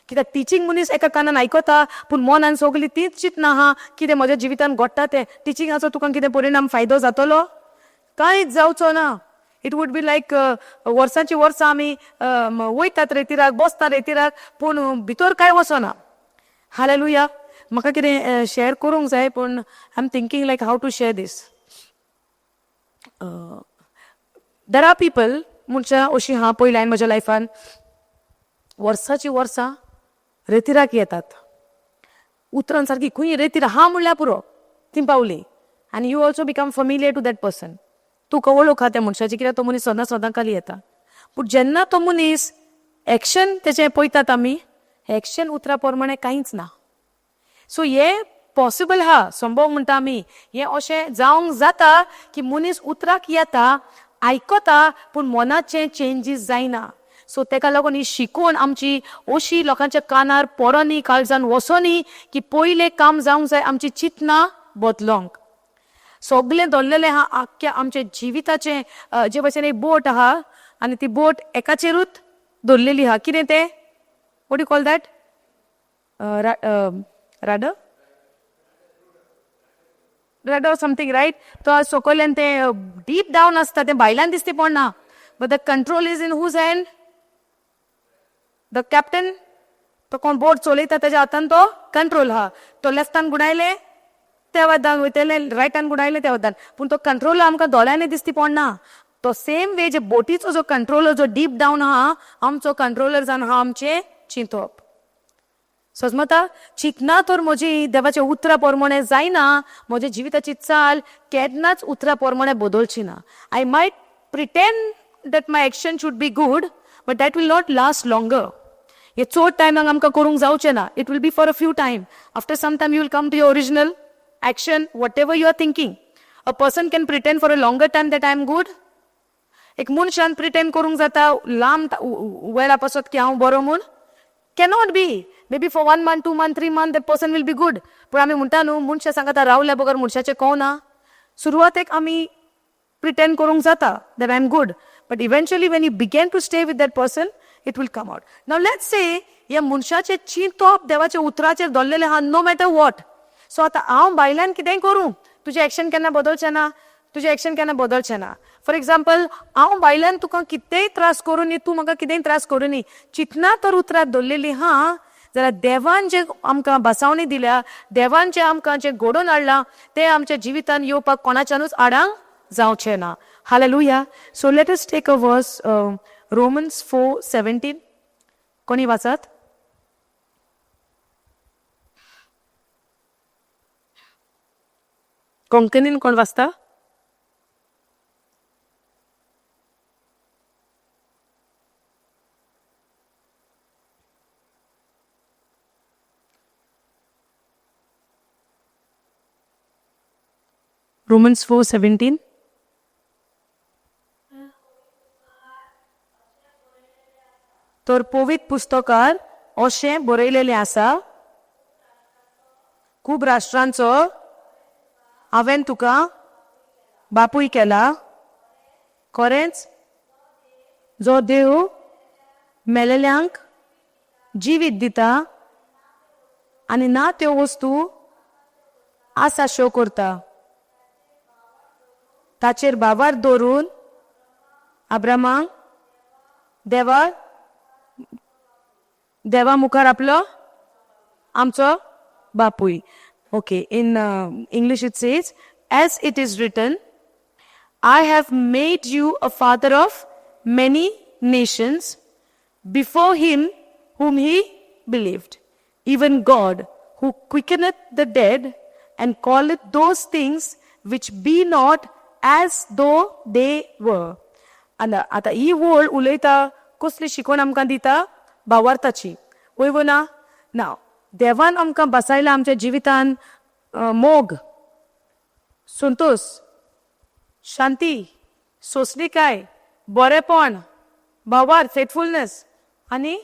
कित्याक टिचींग मनीस एका कानान आयकता, पूण मनान सगळी तीच चिंतना आहा, कितें म्हज्या जिवितान घडटा तें. टिचिंगाचो तुका कितें परिणाम, फायदो जातलो? कांयच जावचो ना. It would be like वर्सांची वर्सां आमी वयतात रेतिराक, बसता रेतिराक, पूण भितर कांय वचना. हालेलुया. म्हाका कितें शेअर करूंक जाय, पूण I am thinking like how to share this. There are people, मनशां अशीं आहा पयलीं हांवें म्हज्या लायफान वर्साचीं वर्सां रेतिराक येतात, उतरान सारकी खंय रेतीर आहा म्हणल्यार पुरो थंय पावली आनी you also become familiar to that person. तूं कवळोख आहा त्या मनशाची कित्याक तो मनीस सदां सदां खाली येता. पूण जेन्ना तो मनीस एक्शन तेचें पळयतात आमी, एक्शन उतरा प्रमाणे कांयच ना. सो हें पॉसिबल आहा, संभव म्हणटा आमी, हें अशें जावंक जाता की मनीस उतराक येता, आयकता, पूण मनाचें चेंजीस जायना. सो तेका लागून ही शिकवण आमची अशी लोकांच्या कानार पडनी, काळजान वचोनी की पयलें काम जावंक जाय आमची चिंतना बदलोंक. सगलें दवरलेलें आहा आख्ख्या आमच्या जिविताचें, जे भशेन एक बोट आहा आनी ती बोट एकाचेरूच दवरलेली आहा. कितें तें, what you call that, rudder, rudder something, right? तो सकयल्यान तें डीप डावन आसता, तें भायल्यान दिसती पडना, but the control is in whose hand? The captain. तो कोण बोट चलयता तेज्या हातान तो कंट्रोल आहा. तो लेफ्टान गुणायले त्या वदान वयतले, रायटान गुणायले त्या वदान, पूण तो कंट्रोल आमकां दोळ्यांनी दिसती पडना. तो सेम वे जे बोटीचो जो कंट्रोलर जो डीप डावन आहा, आमचो कंट्रोलर जावन आहा आमचें चिंतप. सजमता चिंतना तर म्हजी देवाच्या उतरा प्रमाणे जायना, म्हज्या जिविताची चाल केन्नाच उतरा प्रमाणे बदलची ना. I might pretend that my action should be good, but that will not last longer. हे चड टायमाक आमकां करूंक जावचें ना. It will be for a few time. After some time you will come to your original action, whatever you are thinking. A person can pretend for a longer time that I am good. एक मनशान pretend करूंक जाता लांब वेळा पासत की हांव बरो म्हूण? Cannot be. Maybe for 1 month, 2 month, 3 month that person will be good. पूण आमी म्हणटा न्हू, मनशां सांगता रावल्या बगर मनशाचें कोण ना. सुरवातेक आमी प्रिटेंड करूंक जाता that I am good, but eventually when you began to stay with that person it will come out. Now let's say ह्या मनशाचें चिंतप देवाच्या उतराचेर दवरलेलें आहा, नो मॅटर what. सो आतां हांव भायल्यान कितेंय करूं, तुजें एक्शन केन्ना बदलचें ना, तुजें एक्शन केन्ना बदलचें ना. फॉर एग्जाम्पल, हांव भायल्यान तुका कितेंय त्रास करूं न्ही, तूं म्हाका कितेंय त्रास करूं न्ही, चिंतना तर उतरां दवरलेलीं आहा जाल्यार देवान जें आमकां बसावणी दिल्या, देवान जें आमकां जें घडोवन हाडलां तें आमच्या जिवितान येवपाक कोणाच्यानूच आडांक जावचें ना. Hallelujah. So let us take a verse, Romans 4:17. कोणी वाचात? कोंकणीन कोण वाचता? Romans 4:17. तर पवित्र पुस्तकार अशें बरयलेलें आसा, खूब राष्ट्रांचो हांवें तुका बापूय केला, खरेंच जो देव मेलेल्यांक जिवीत दिता आनी ना त्यो वस्तू आसा शो करता, ताचेर बाबार दवरून अब्रामाक देवा देवा मुखार आपलो आमचो बापूय. Okay, in English it says, as it is written, I have made you a father of many nations before him whom he believed, even God who quickeneth the dead and calleth those things which be not as though they were. आनी आतां ही वळ उलयता कसली शिकवण आमकां दिता? भावार्थाची. वय वो ना? ना, देवान आमकां बसायला आमच्या जिवितान मोग, संतोश, शांती, सोंसणीकाय, बरेपण, भावार्थ, फेथफुलनेस आनी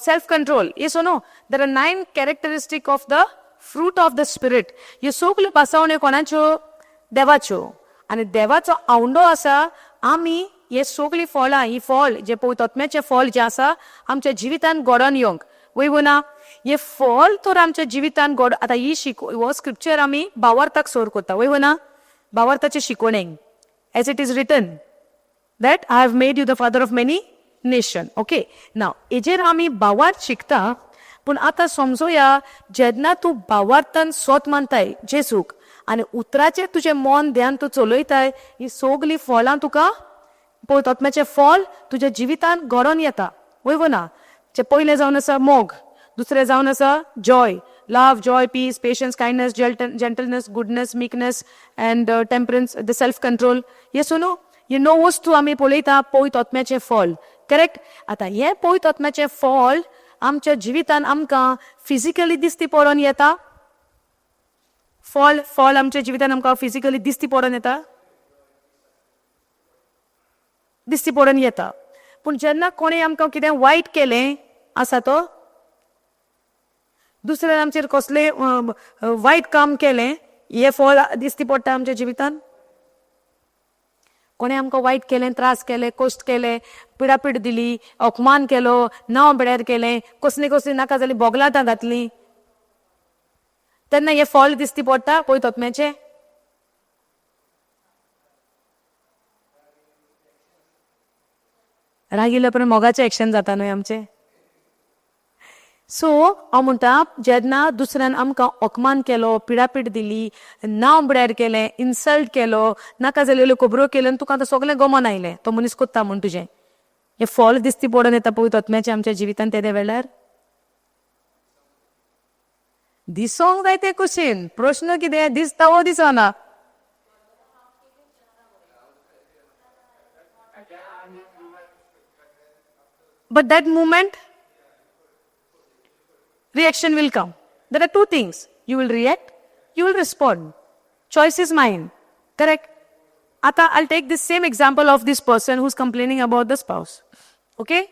सेल्फ कंट्रोल. ये सोनो, there are 9 characteristic of the fruit of the spirit. ह्यो सगल्यो बसावण्यो कोणाच्यो? देवाच्यो. आनी देवाचो आवंडो आसा आमी हे सगळीं फळां, ही फळ जे पवित्र फळ जें आसा आमच्या जिवितान घडोवन येवंक. वय वो ना? हे फळ तर आमच्या जिवितान घड. आतां ही हो स्क्रिप्चर आमी भावार्थाक सोर करता. वय वो ना? भावार्थाचे शिकवणेक, as it is written that I have made you the father of many nation. Okay, now हेजेर आमी भावार्थ शिकता. पूण आतां समजोया, जेन्ना तूं भावार्थान स्वत मानताय जेजूक आनी उतराचेर तुजें मन ध्यान तूं चलयताय, ही सगळीं फळां तुका पवित्र आत्म्याचें फळ तुज्या जिवितान घडोवन येता. वय वो ना? जे पयलें जावन आसा मोग, दुसरें जावन आसा joy, love, joy, peace, patience, kindness, gentleness, goodness, meekness and temperance, the self control. हे सोनू हे णव वस्तू आमी पळयता पवित्र आत्म्याचें फळ, करेक्ट? आतां हें पवित्र आत्म्याचें फळ आमच्या जिवितान आमकां फिजिकली दिसती पडोन येता. फळ फळ आमच्या जिवितान आमकां फिजिकली दिसती पडोन येता, दिसती पडोन येता. पूण जेन्ना कोणें आमकां कितें वायट केलें आसा, तो दुसऱ्यान आमचेर कसलें वायट काम केलें, हें फळ दिसती पडटा आमच्या जिवितान? कोणें आमकां वायट केलें, त्रास केले, कश्ट केले, पिडापीड दिली, अपमान केलो, नांव बेड्यार केलें, कसली कसली नाका जाली बोगलाटां घातलीं, तेन्ना हें फळ दिसती पडटा पवित्र आत्म्याचें? रागिल्ल्या उपरांत मोगाचें एक्शन जाता न्हय आमचें. सो हांव म्हणटा, जेन्ना दुसऱ्यान आमकां अपमान केलो, पिडापीड दिली, नांव बड्यार केलें, इन्सल्ट केलो, नाका जाल्ल्यो खबरो केल्यो आनी तुका आतां सगळें गमन आयलें तो मनीस कोत्ता म्हूण तुजें, हें फळ दिसती पडोन येता पवित्र आत्म्याचें आमच्या जिवितान तेद्या वेळार? दिसोंक जाय ते कुशीन. प्रश्न कितें दिसता वो दिसना? But that moment, reaction will come. There are two things. You will react, you will respond. Choice is mine. Correct? Ata, I'll take this same example of this person who's complaining about the spouse. Okay?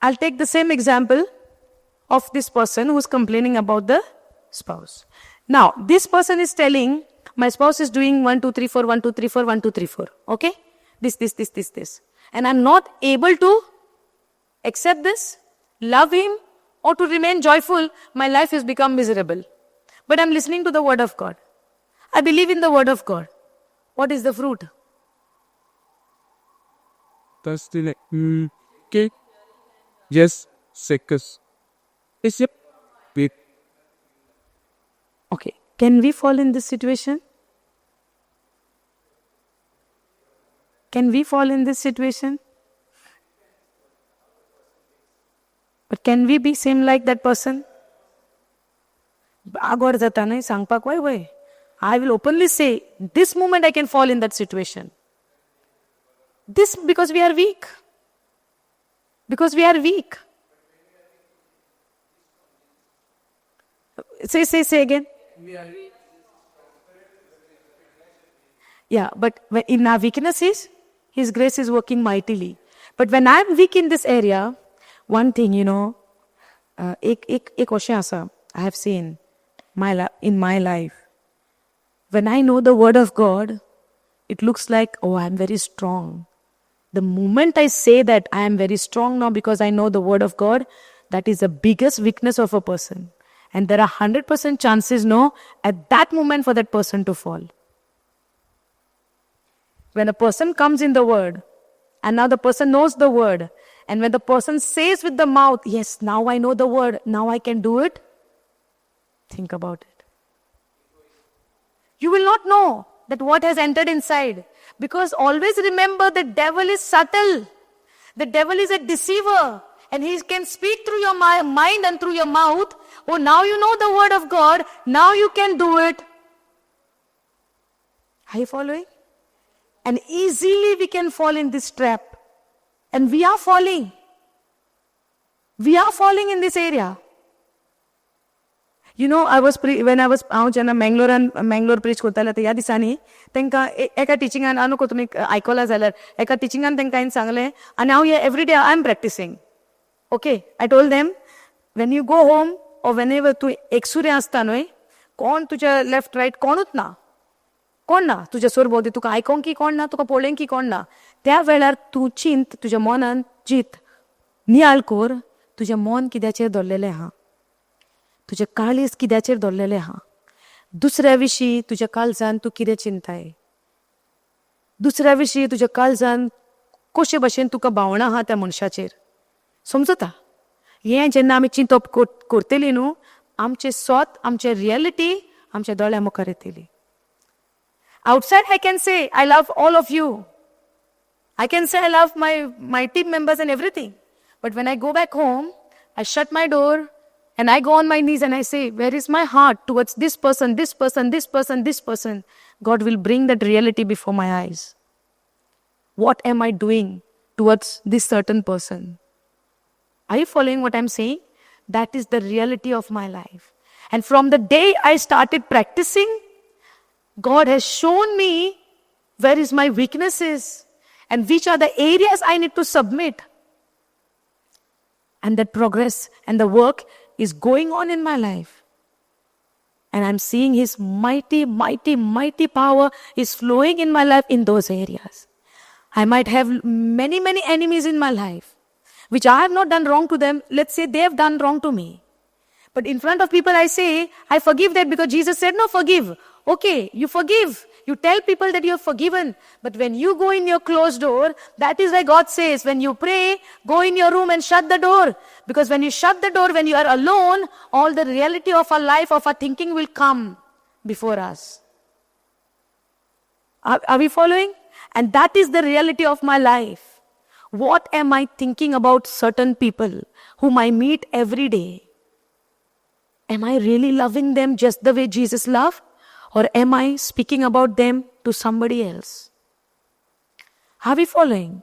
I'll take the same example of this person who's complaining about the spouse. Now, this person is telling, my spouse is doing 1, 2, 3, 4, 1, 2, 3, 4, 1, 2, 3, 4. Okay? This, this, this, this, this. And I'm not able to accept this, love him, or to remain joyful. My life has become miserable. But I'm listening to the word of God. I believe in the word of God. What is the fruit? Das die okay. Yes, sekus. Is it big? Okay. Can we fall in this situation? Can we fall in this situation? But can we be same like that person? आगोर जाता न्हय सांगपाक. वय वय, I will openly say, this moment I can fall in that situation. This because we are weak. Because we are weak. Say, say, say again. Yeah, but in our weaknesses, His grace is working mightily. But when I'm weak in this area, one thing, एक एक एक अशें आसा, I have seen in my life. When I know the word of God, it looks like, oh, I am very strong. The moment I say that I am very strong now because I know the word of God, that is the biggest weakness of a person. And there are 100% chances, no, at that moment for that person to fall. When a person comes in the word, and now the person knows the word, and when the person says with the mouth, yes, now I know the word, now I can do it, think about it. You will not know that what has entered inside. Because always remember, the devil is subtle. The devil is a deceiver. And he can speak through your mind and through your mouth. Oh, now you know the word of God. Now you can do it. Are you following? And easily we can fall in this trap. And we are falling. We are falling in this area. You know, I was pre when I was हांव जेन्ना मेंगलोरान Mangalore preach करतालें, आतां ह्या दिसांनी तांकां एका टिचिंगान आनुको तुमी आयकलां जाल्यार, एका टिचिंगान तांकां हांवें सांगलें आनी हांव हे every day I am practicing. Okay, I told them, when you go home or whenever तूं एकसुरें आसता न्हय, कोण तुज्या लेफ्ट रायट कोणूच ना, कोण ना तुज्या सरभोंवती, तुका आयकोंक की कोण ना, तुका पळोवंक की कोण ना, त्या वेळार तूं चिंत, तुज्या मनान चिंत, नियाळ कर, तुजें मन कित्याचेर दवरलेलें आहा, तुजें काळीज कित्याचेर दवरलेलें आहा, दुसऱ्या विशीं तुज्या काळजान तूं कितें चिंताय, दुसऱ्या विशीं तुज्या काळजान कशे भशेन तुका भावना आहा त्या मनशाचेर. समजता? हें जेन्ना आमी चिंतप करतली न्हू, आमचें स्वत, आमचें रियलिटी आमच्या दोळ्या मुखार येतली. Outside I can say I love all of you. I can say I love my team members and everything. But when I go back home, I shut my door and I go on my knees and I say, where is my heart towards this person, this person, this person, this person? God will bring that reality before my eyes. What am I doing towards this certain person? Are you following what I'm saying? That is the reality of my life. And from the day I started practicing, God has shown me where is my weaknesses and which are the areas I need to submit. And that progress and the work is going on in my life. And I'm seeing His mighty, mighty, mighty power is flowing in my life in those areas. I might have many, many enemies in my life, which I have not done wrong to them. Let's say they have done wrong to me. But in front of people, I say, I forgive that because Jesus said, no, forgive. Okay, you forgive. You tell people that you have forgiven. But when you go in your closed door, that is why God says, when you pray, go in your room and shut the door. Because when you shut the door, when you are alone, all the reality of our life, of our thinking will come before us. Are we following? And that is the reality of my life. What am I thinking about certain people whom I meet every day? Am I really loving them just the way Jesus loved? Or am I speaking about them to somebody else? Are we following?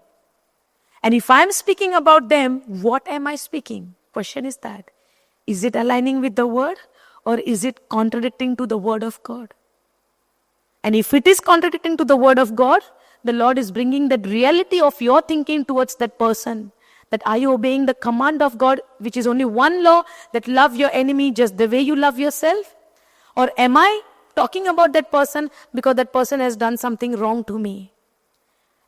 And if I'm speaking about them, what am I speaking? Question is that. Is it aligning with the word or is it contradicting to the word of God? And if it is contradicting to the word of God, the Lord is bringing that reality of your thinking towards that person. That are you obeying the command of God, which is only one law, that love your enemy just the way you love yourself? Or am I talking about that person because that person has done something wrong to me?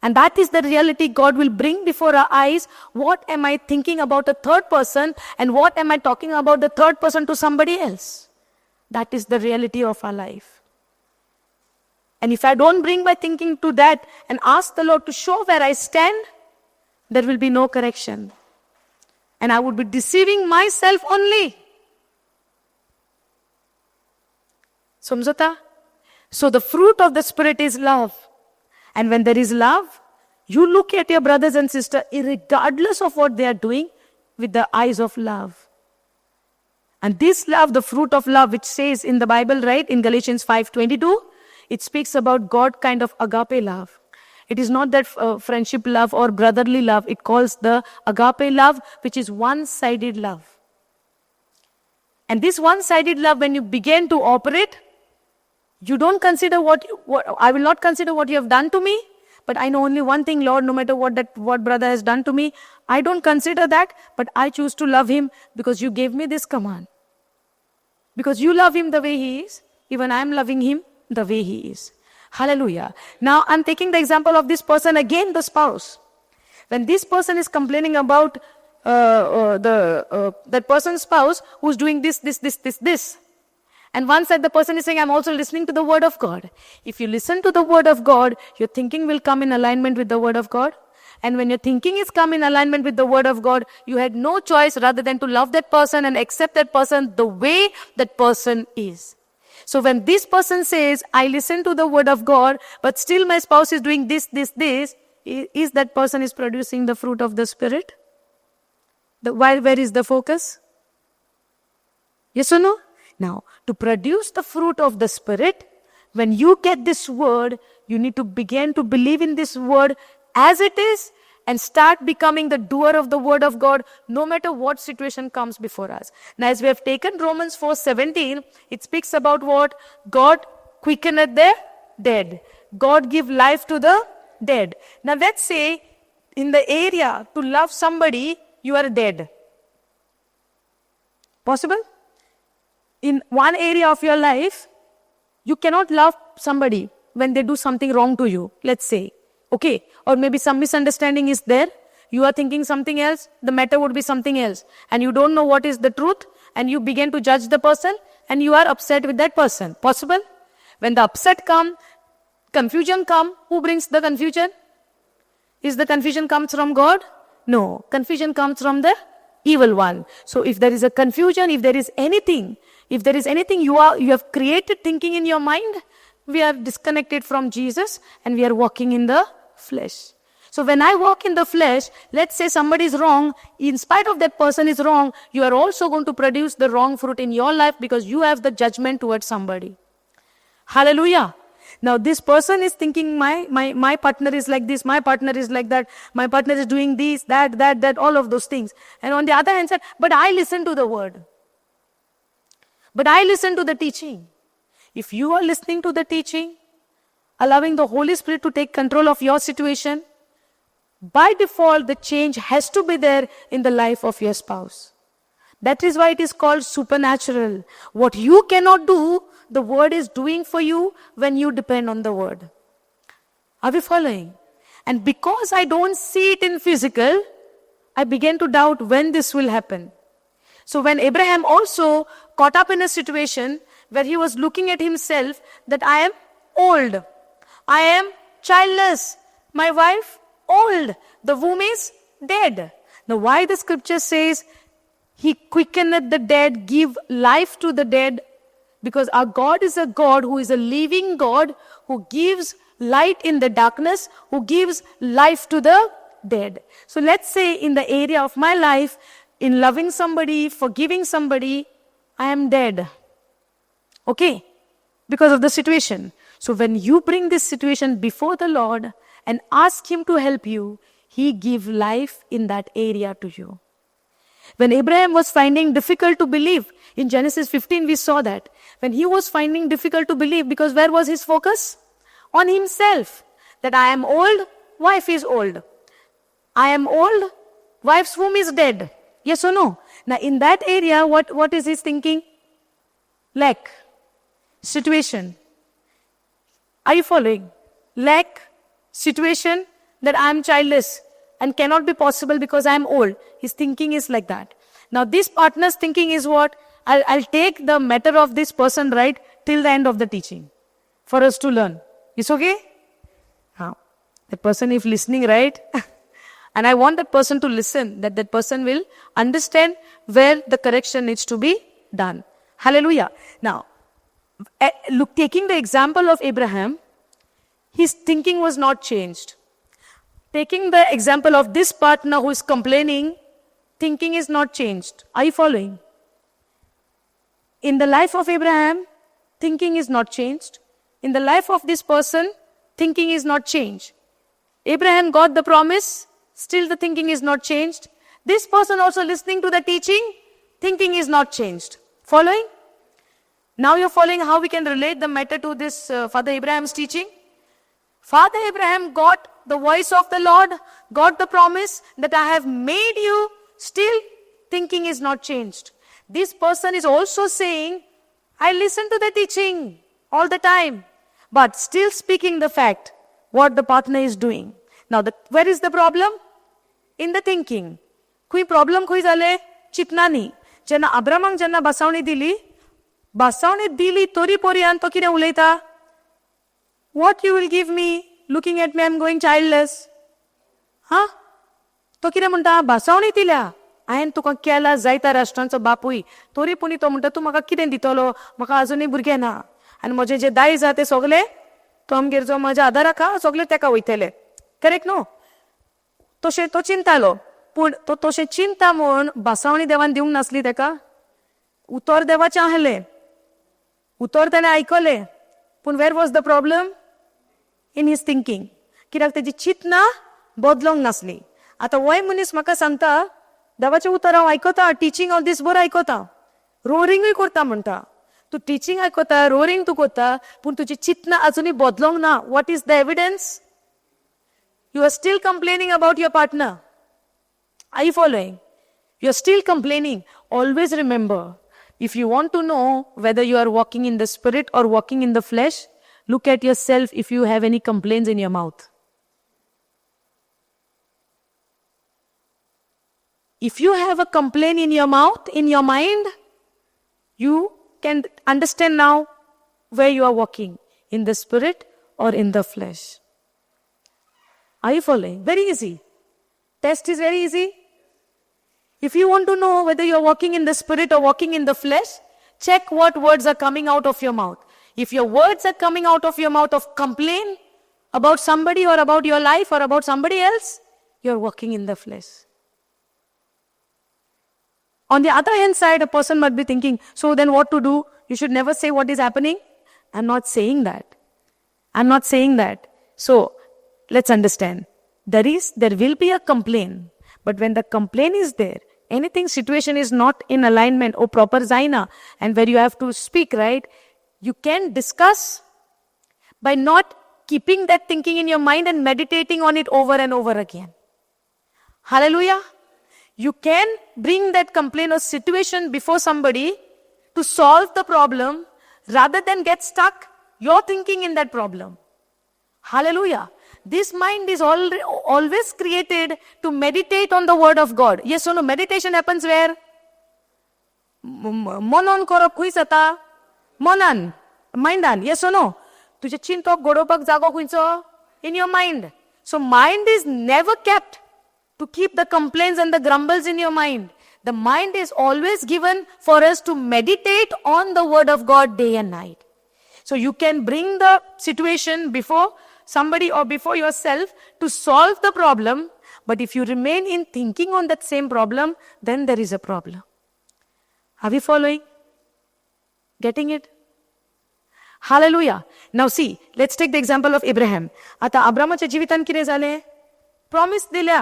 And that is the reality God will bring before our eyes. What am I thinking about a third person and what am I talking about the third person to somebody else? That is the reality of our life. And if I don't bring my thinking to that and ask the Lord to show where I stand, there will be no correction. And I would be deceiving myself only. Samjata? So the fruit of the Spirit is love. And when there is love, you look at your brothers and sisters, regardless of what they are doing, with the eyes of love. And this love, the fruit of love, which says in the Bible, right, in Galatians 5:22, it speaks about God kind of agape love. It is not that friendship love or brotherly love. It calls the agape love, which is one-sided love. And this one-sided love, when you begin to operate, you don't consider what I will not consider what you have done to me, but I know only one thing, Lord, no matter what brother has done to me, I don't consider that, but I choose to love him because you gave me this command. Because you love him the way he is, even I am loving him the way he is. Hallelujah. Now I'm taking the example of this person again, the spouse. When this person is complaining about that person's spouse who's doing this, this, this, this, this. And one side the person is saying, I'm also listening to the word of God. If you listen to the word of God, your thinking will come in alignment with the word of God. And when your thinking is come in alignment with the word of God, you had no choice rather than to love that person and accept that person the way that person is. So when this person says, I listen to the word of God, but still my spouse is doing this, this, this, is that person is producing the fruit of the Spirit? Where is the focus? Yes or no? Now, to produce the fruit of the Spirit, when you get this word, you need to begin to believe in this word as it is and start becoming the doer of the word of God, no matter what situation comes before us. Now, as we have taken Romans 4:17, it speaks about what? God quickeneth the dead. God give life to the dead. Now, let's say in the area to love somebody, you are dead. Possible? In one area of your life, you cannot love somebody when they do something wrong to you, let's say. Okay, or maybe some misunderstanding is there. You are thinking something else, the matter would be something else. And you don't know what is the truth, and you begin to judge the person, and you are upset with that person. Possible? When the upset come, confusion come, who brings the confusion? Is the confusion comes from God? No, confusion comes from the evil one. So if there is a confusion, if there is anything, if there is anything you have created thinking in your mind, we are disconnected from Jesus and we are walking in the flesh. So when I walk in the flesh, let's say somebody is wrong, in spite of that person is wrong, you are also going to produce the wrong fruit in your life because you have the judgment towards somebody. Hallelujah. Now this person is thinking my partner is like this, my partner is like that, my partner is doing this, that, that, that, all of those things. And on the other hand said, but I listen to the word. But I listen to the teaching. If you are listening to the teaching, allowing the Holy Spirit to take control of your situation, by default the change has to be there in the life of your spouse. That is why it is called supernatural. What you cannot do, the word is doing for you when you depend on the word. Are we following? And because I don't see it in physical, I begin to doubt when this will happen. So when Abraham also caught up in a situation where he was looking at himself that I am old, I am childless, my wife old, the womb is dead. Now why the scripture says he quickeneth the dead, give life to the dead? Because our God is a God who is a living God, who gives light in the darkness, who gives life to the dead. So let's say in the area of my life, in loving somebody, forgiving somebody, I am dead. Okay? Because of the situation. So when you bring this situation before the Lord and ask Him to help you, He gives life in that area to you. When Abraham was finding difficult to believe, in Genesis 15 we saw that. When he was finding difficult to believe, because where was his focus? On himself. That I am old, wife is old. I am old, wife's womb is dead. Yes or no? Now in that area, what is his thinking? Lack. Situation. Are you following? Lack, situation, that I am childless and cannot be possible because I am old. His thinking is like that. Now this partner's thinking is what? I'll take the matter of this person right till the end of the teaching for us to learn. It's okay? Huh. That person if listening, right? And I want that person to listen, that that person will understand where the correction needs to be done. Hallelujah. Now, look, taking the example of Abraham, his thinking was not changed. Taking the example of this partner who is complaining, thinking is not changed. Are you following? In the life of Abraham, thinking is not changed. In the life of this person, thinking is not changed. Abraham got the promise, still the thinking is not changed. This person also listening to the teaching, thinking is not changed. Following? Now you're following how we can relate the matter to this Father Abraham's teaching? Father Abraham got the voice of the Lord, got the promise that I have made you, still thinking is not changed. This person is also saying, I listen to the teaching all the time, but still speaking the fact what the partner is doing. Now, where is the problem? In the thinking. Kui problem kui zale? Chitnani. Jenna Abrahamang jenna basauni dili, basauni dili tori poriyan to kire uleita. What you will give me? Looking at me, I'm going childless. Huh? तो कितें म्हणटा भासावणी दिल्या हांवें तुका केला जायत्या राष्ट्रांचो बापूय तरी पुणी तो म्हणटा तूं म्हाका कितें दितलो म्हाका अजुनूय भुरगें ना आनी म्हजें जे दायज आहा तें सगलें तो आमगेर जो म्हज्या आदाराक आहा सगलें तेका वयतलें. करेक्ट न्हू? तशें तो चिंतालो पूण तो तशें चिंता म्हूण भासावणी देवान दिवंक नासली तेका. उतर देवाचें आहलें, उतर तेणें आयकलें, पूण where was the problem? In his thinking. कित्याक तेजी चिंतना बदलोंक नासली. आतां होय मनीस म्हाका सांगता देवाचें उतर हांव आयकता, टिचींग हांव दीसभर आयकता, रोरिंगूय करता म्हणटा. तूं टिचींग आयकता, रोरिंग तूं करता, पूण तुजी चिंतना अजुनूय बदलोंक ना. What is the evidence? You are still complaining about your partner. Are you following? You are still complaining. Always remember, if you want to know whether you are walking in the spirit or walking in the flesh, look at yourself if you have any complaints in your mouth. If you have a complaint in your mouth, in your mind, you can understand now where you are walking, in the spirit or in the flesh. Are you following? Very easy. Test is very easy. If you want to know whether you are walking in the spirit or walking in the flesh, check what words are coming out of your mouth. If your words are coming out of your mouth of complaint about somebody or about your life or about somebody else, you're walking in the flesh. On the other hand side, a person might be thinking, so then what to do? You should never say what is happening. I'm not saying that. I'm not saying that. So let's understand. There will be a complaint. But when the complaint is there, anything situation is not in alignment or proper zaina, and where you have to speak, right? You can discuss by not keeping that thinking in your mind and meditating on it over and over again. Hallelujah. You can bring that complaint or situation before somebody to solve the problem rather than get stuck your thinking in that problem. Hallelujah. This mind is always created to meditate on the word of God. Yes or no? Meditation happens where? मनन करप खंय जाता? मनान, मायंडान. Yes or no? तुजें चिंतप घडोवपाक जागो खंयचो? In your mind. So mind is never kept to keep the complaints and the grumbles in your mind. The mind is always given for us to meditate on the word of God day and night. So you can bring the situation before somebody or before yourself to solve the problem, but if you remain in thinking on that same problem, then there is a problem. Are we following? Getting it? Hallelujah. Now see, let's take the example of Abraham. आता अब्रामाच्या जिवितान कितें जालें? Promise दिल्या,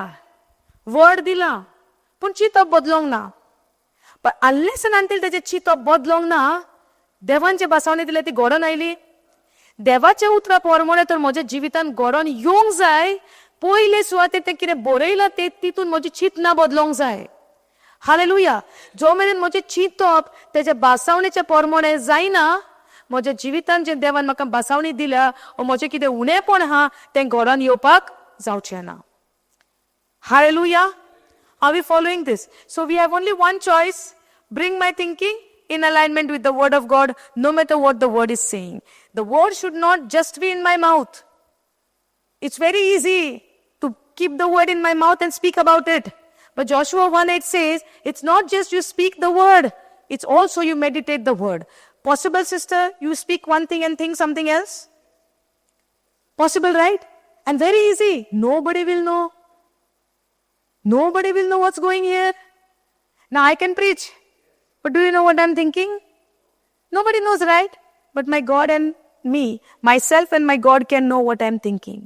word दिला, पूण चिंतप बदलोंक ना. But unless and until तेजें चिंतप बदलोंक ना, देवान जे भासावणी दिल्या ती घडोवन आयली. देवाच्या उतरा प्रमाणे तर म्हज्या जिवितान घडोवन येवंक जाय. पयले सुवातेर तें कितें बरयलां तें तितून म्हजी चिंतना बदलोंक जाय. हालेलुया. जो मेरेन म्हजें चिंतप तेज्या भासावणेच्या प्रमाणे जायना, म्हज्या जिवितान जें देवान म्हाका भासावणी दिल्या ओ म्हजें कितें उणेपण आहा तें घडोवन येवपाक जावचें ना. Hallelujah. Are we following this? So we have only one choice. Bring my thinking in alignment with the word of God, no matter what the word is saying. The word should not just be in my mouth. It's very easy to keep the word in my mouth and speak about it. But Joshua 1:8 says, it's not just you speak the word, it's also you meditate the word. Possible, sister, you speak one thing and think something else? Possible, right? And very easy. Nobody will know. Nobody will know what's going here. Now I can preach, but do you know what I'm thinking? Nobody knows, right? But my God and me, myself and my God can know what I'm thinking.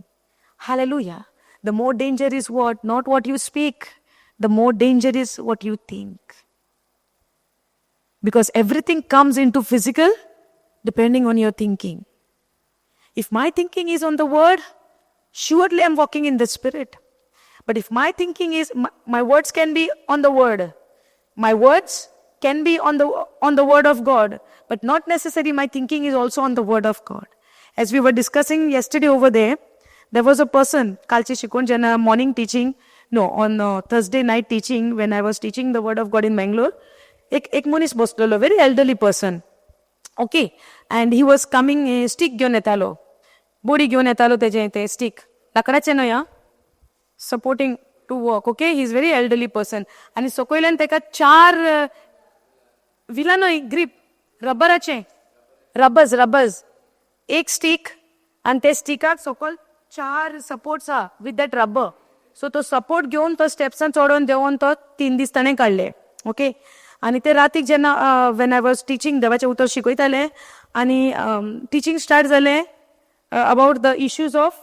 Hallelujah. The more danger is what? Not what you speak. The more danger is what you think. Because everything comes into physical depending on your thinking. If my thinking is on the word, surely I'm walking in the spirit. But if my thinking is, my words can be on the word. My words can be on the word of God, but not necessarily my thinking is also on the word of God. As we were discussing yesterday over there, there was a person, कालचे शिकवण जेन्ना morning teaching, no, on Thursday night teaching, when I was teaching the word of God in Mangalore, एक मनीस बसलेलो, very elderly person. Okay, and he was coming, stick घेवन येतालो, बोडी घेवन येतालो. तेजें तें स्टीक लांकडाचें न्हय आं, supporting to walk. Okay, he is very elderly person. आनी सकयल्यान तेका चार विलां न्हय, ग्रीप रबराचें, रबर्स रबर्स, एक स्टीक आनी ते स्टिकाक सकयल चार सपोर्ट्स आहा विथ that rubber. सो तो सपोर्ट घेवन तो स्टेप्सान चडोवन देंवोन तो 3 दीस ताणें काडले. ओके, आनी ते रातीक जेन्ना when I was teaching, देवाचें उतर शिकयतालें आनी टिचींग स्टार्ट जालें about the issues of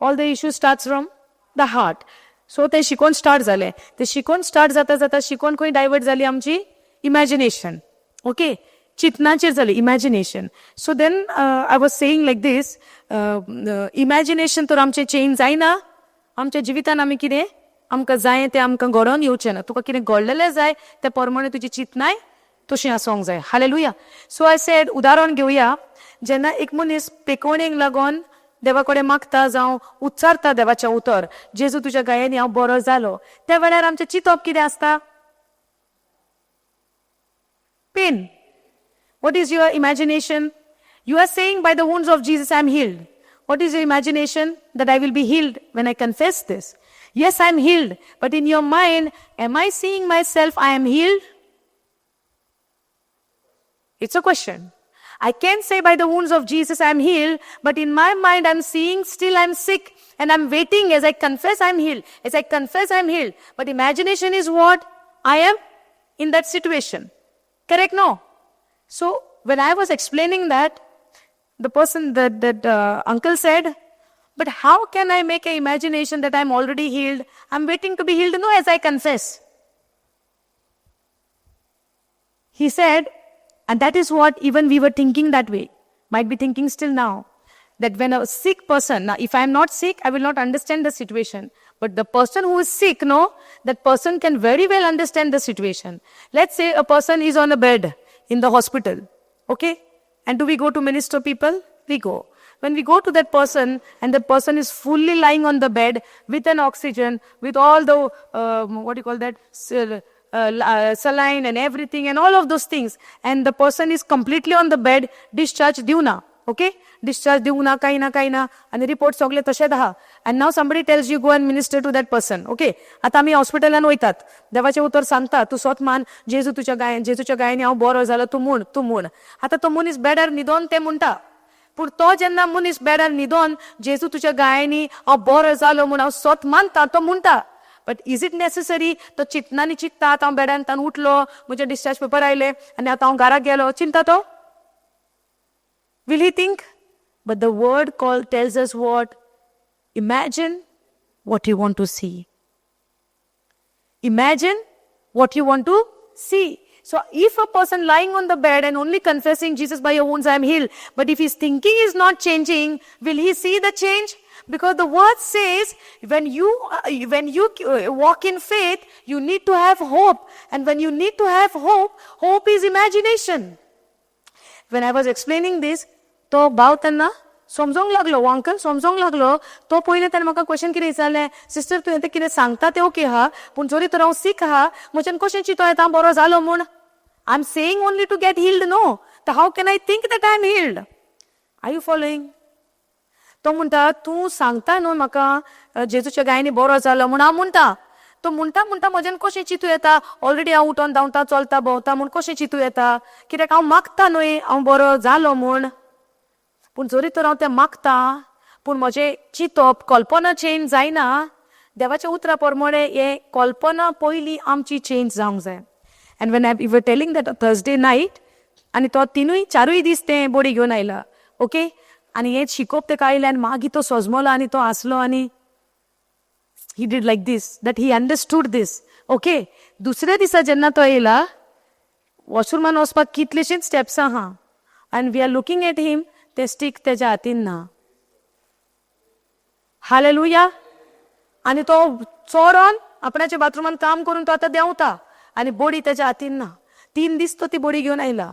all the issues starts from the heart. So तें शिकोवन स्टार्ट जालें. तें शिकोवन स्टार्ट जाता जाता शिकोवन खंय डायवर्ट जाली आमची इमॅजिनेशन. ओके, चिंतनाचेर जाली imagination. So then I was saying like this, imagination तर आमचें चेंज जायना. आमच्या जिवितान आमी कितें आमकां जाय तें आमकां घडोवन येवचें ना. तुका कितें घडलेलें जाय ते प्रमाणे तुजी चिंतनाय तशी आसोंक जाय. हालेलुया. सो I said, उदाहरण घेवया, जेन्ना एक मनीस पेकोवणेक लागून देवा कडेन मागता जावं उच्चारता देवाचें उतर, जेजू तुज्या गायेन हांव बरो जालो, त्या वेळार आमचें चिंतप कितें आसता? Pain. What is your imagination? You are saying, by the wounds of Jesus, I am healed. What is your imagination? That I will be healed when I confess this. Yes, I am healed, but in your mind, am I seeing myself I am healed? It's a question. I can say by the wounds of Jesus I am healed, but in my mind I'm seeing still I'm sick and I'm waiting as I confess I'm healed. As I confess I'm healed. But imagination is what? I am in that situation. Correct? No. So when I was explaining that, the person that uncle said, but how can I make an imagination that I'm already healed? I'm waiting to be healed. No, as I confess. He said, and that is what even we were thinking that way, might be thinking still now, that when a sick person, now if I am not sick, I will not understand the situation. But the person who is sick, no, that person can very well understand the situation. Let's say a person is on a bed in the hospital, okay? And do we go to minister people? We go. When we go to that person and the person is fully lying on the bed with an oxygen, with all the, what do you call that? Saline and everything and all of those things, and the person is completely on the bed, discharge दिवना, okay, discharge दिवना, काही ना काही ना, आणि report सगळे तशेच आहा, and now somebody tells you go and minister to that person, okay? आतां आमी हॉस्पिटलान वयतात, देवाचें उतर सांगता, तूं सोत मान, जेजू तुज्या गायन, जेजूच्या गायनी हांव बरो जालो, तूं म्हूण, तूं म्हूण. आतां तो मनीस बेडार न्हिदोन तें म्हणटा, पूण तो जेन्ना मनीस बेडार न्हिदोन जेजू तुज्या गायनी हांव बरो जालो म्हूण हांव सोत मानता, तो म्हणटा. But is it necessary? तो चिंतनानी चिंतता, आतां हांव बेडान तान उठलो, म्हजे डिस्चार्ज पेपर आयले आनी आतां हांव घरा गेलो, चिंता तो? Will he think? But the word call tells us what? Imagine what you want to see. Imagine what you want to see. So if a person lying on the bed and only confessing Jesus by your wounds I am healed, but if his thinking is not changing, will he see the change? Because the word says when you walk in faith, you need to have hope. And when you need to have hope, hope is imagination. When I was explaining this, तो भाव तेन्ना समजोंक लागलो, हो uncle समजोंक लागलो. तो पयलें तेणें म्हाका क्वेश्चन कितें विचारलें, सिस्टर तुवें तें कितें सांगता तें ओके आहा, पूण जरी तर हांव सीक आहा, म्हज्यान कशें चिंतो येता हांव बरो जालो म्हूण? I am saying only to get healed, no? तर how can I think that I am healed? Are you following? तो म्हणटा, तूं सांगता न्हू म्हाका जेजूच्या गायनी बरो जालो म्हूण, हांव म्हणटा. तो म्हणटा म्हणटा म्हज्यान कशें चिंतू येता ऑलरेडी हांव उठोन धांवता, चलता, भोंवता म्हूण कशें चिंतू येता? कित्याक हांव मागता न्हय हांव बरो जालो म्हूण. पूण जरी तर हांव तें मागता, पूण म्हजें चिंतप कल्पना चेंज जायना. देवाच्या उतरा प्रमाणे हे कल्पना पयलीं आमची चेंज जावंक जाय. And when I were telling that Thursday night, आनी तो तिनूय चारूय दीस तें बोडी घेवन आयला, ओके, आनी हें शिकोवप तेका आयलें आनी मागीर तो सजमलो आनी तो आसलो आनी he did like this, that he understood this, okay? दुसऱ्या दिसा जेन्ना तो येयला, वॉशरुमान वचपाक कितलेशींच स्टेप्स आहा, and we are looking at him, ते स्टीक तेज्या हातीन ना. हालेलुया. आनी तो चोरोन आपणाच्या बाथरुमान काम करून तो आतां देंवता आनी बोडी तेज्या हातीन ना. 3 दीस तो ती बोडी घेवन आयला.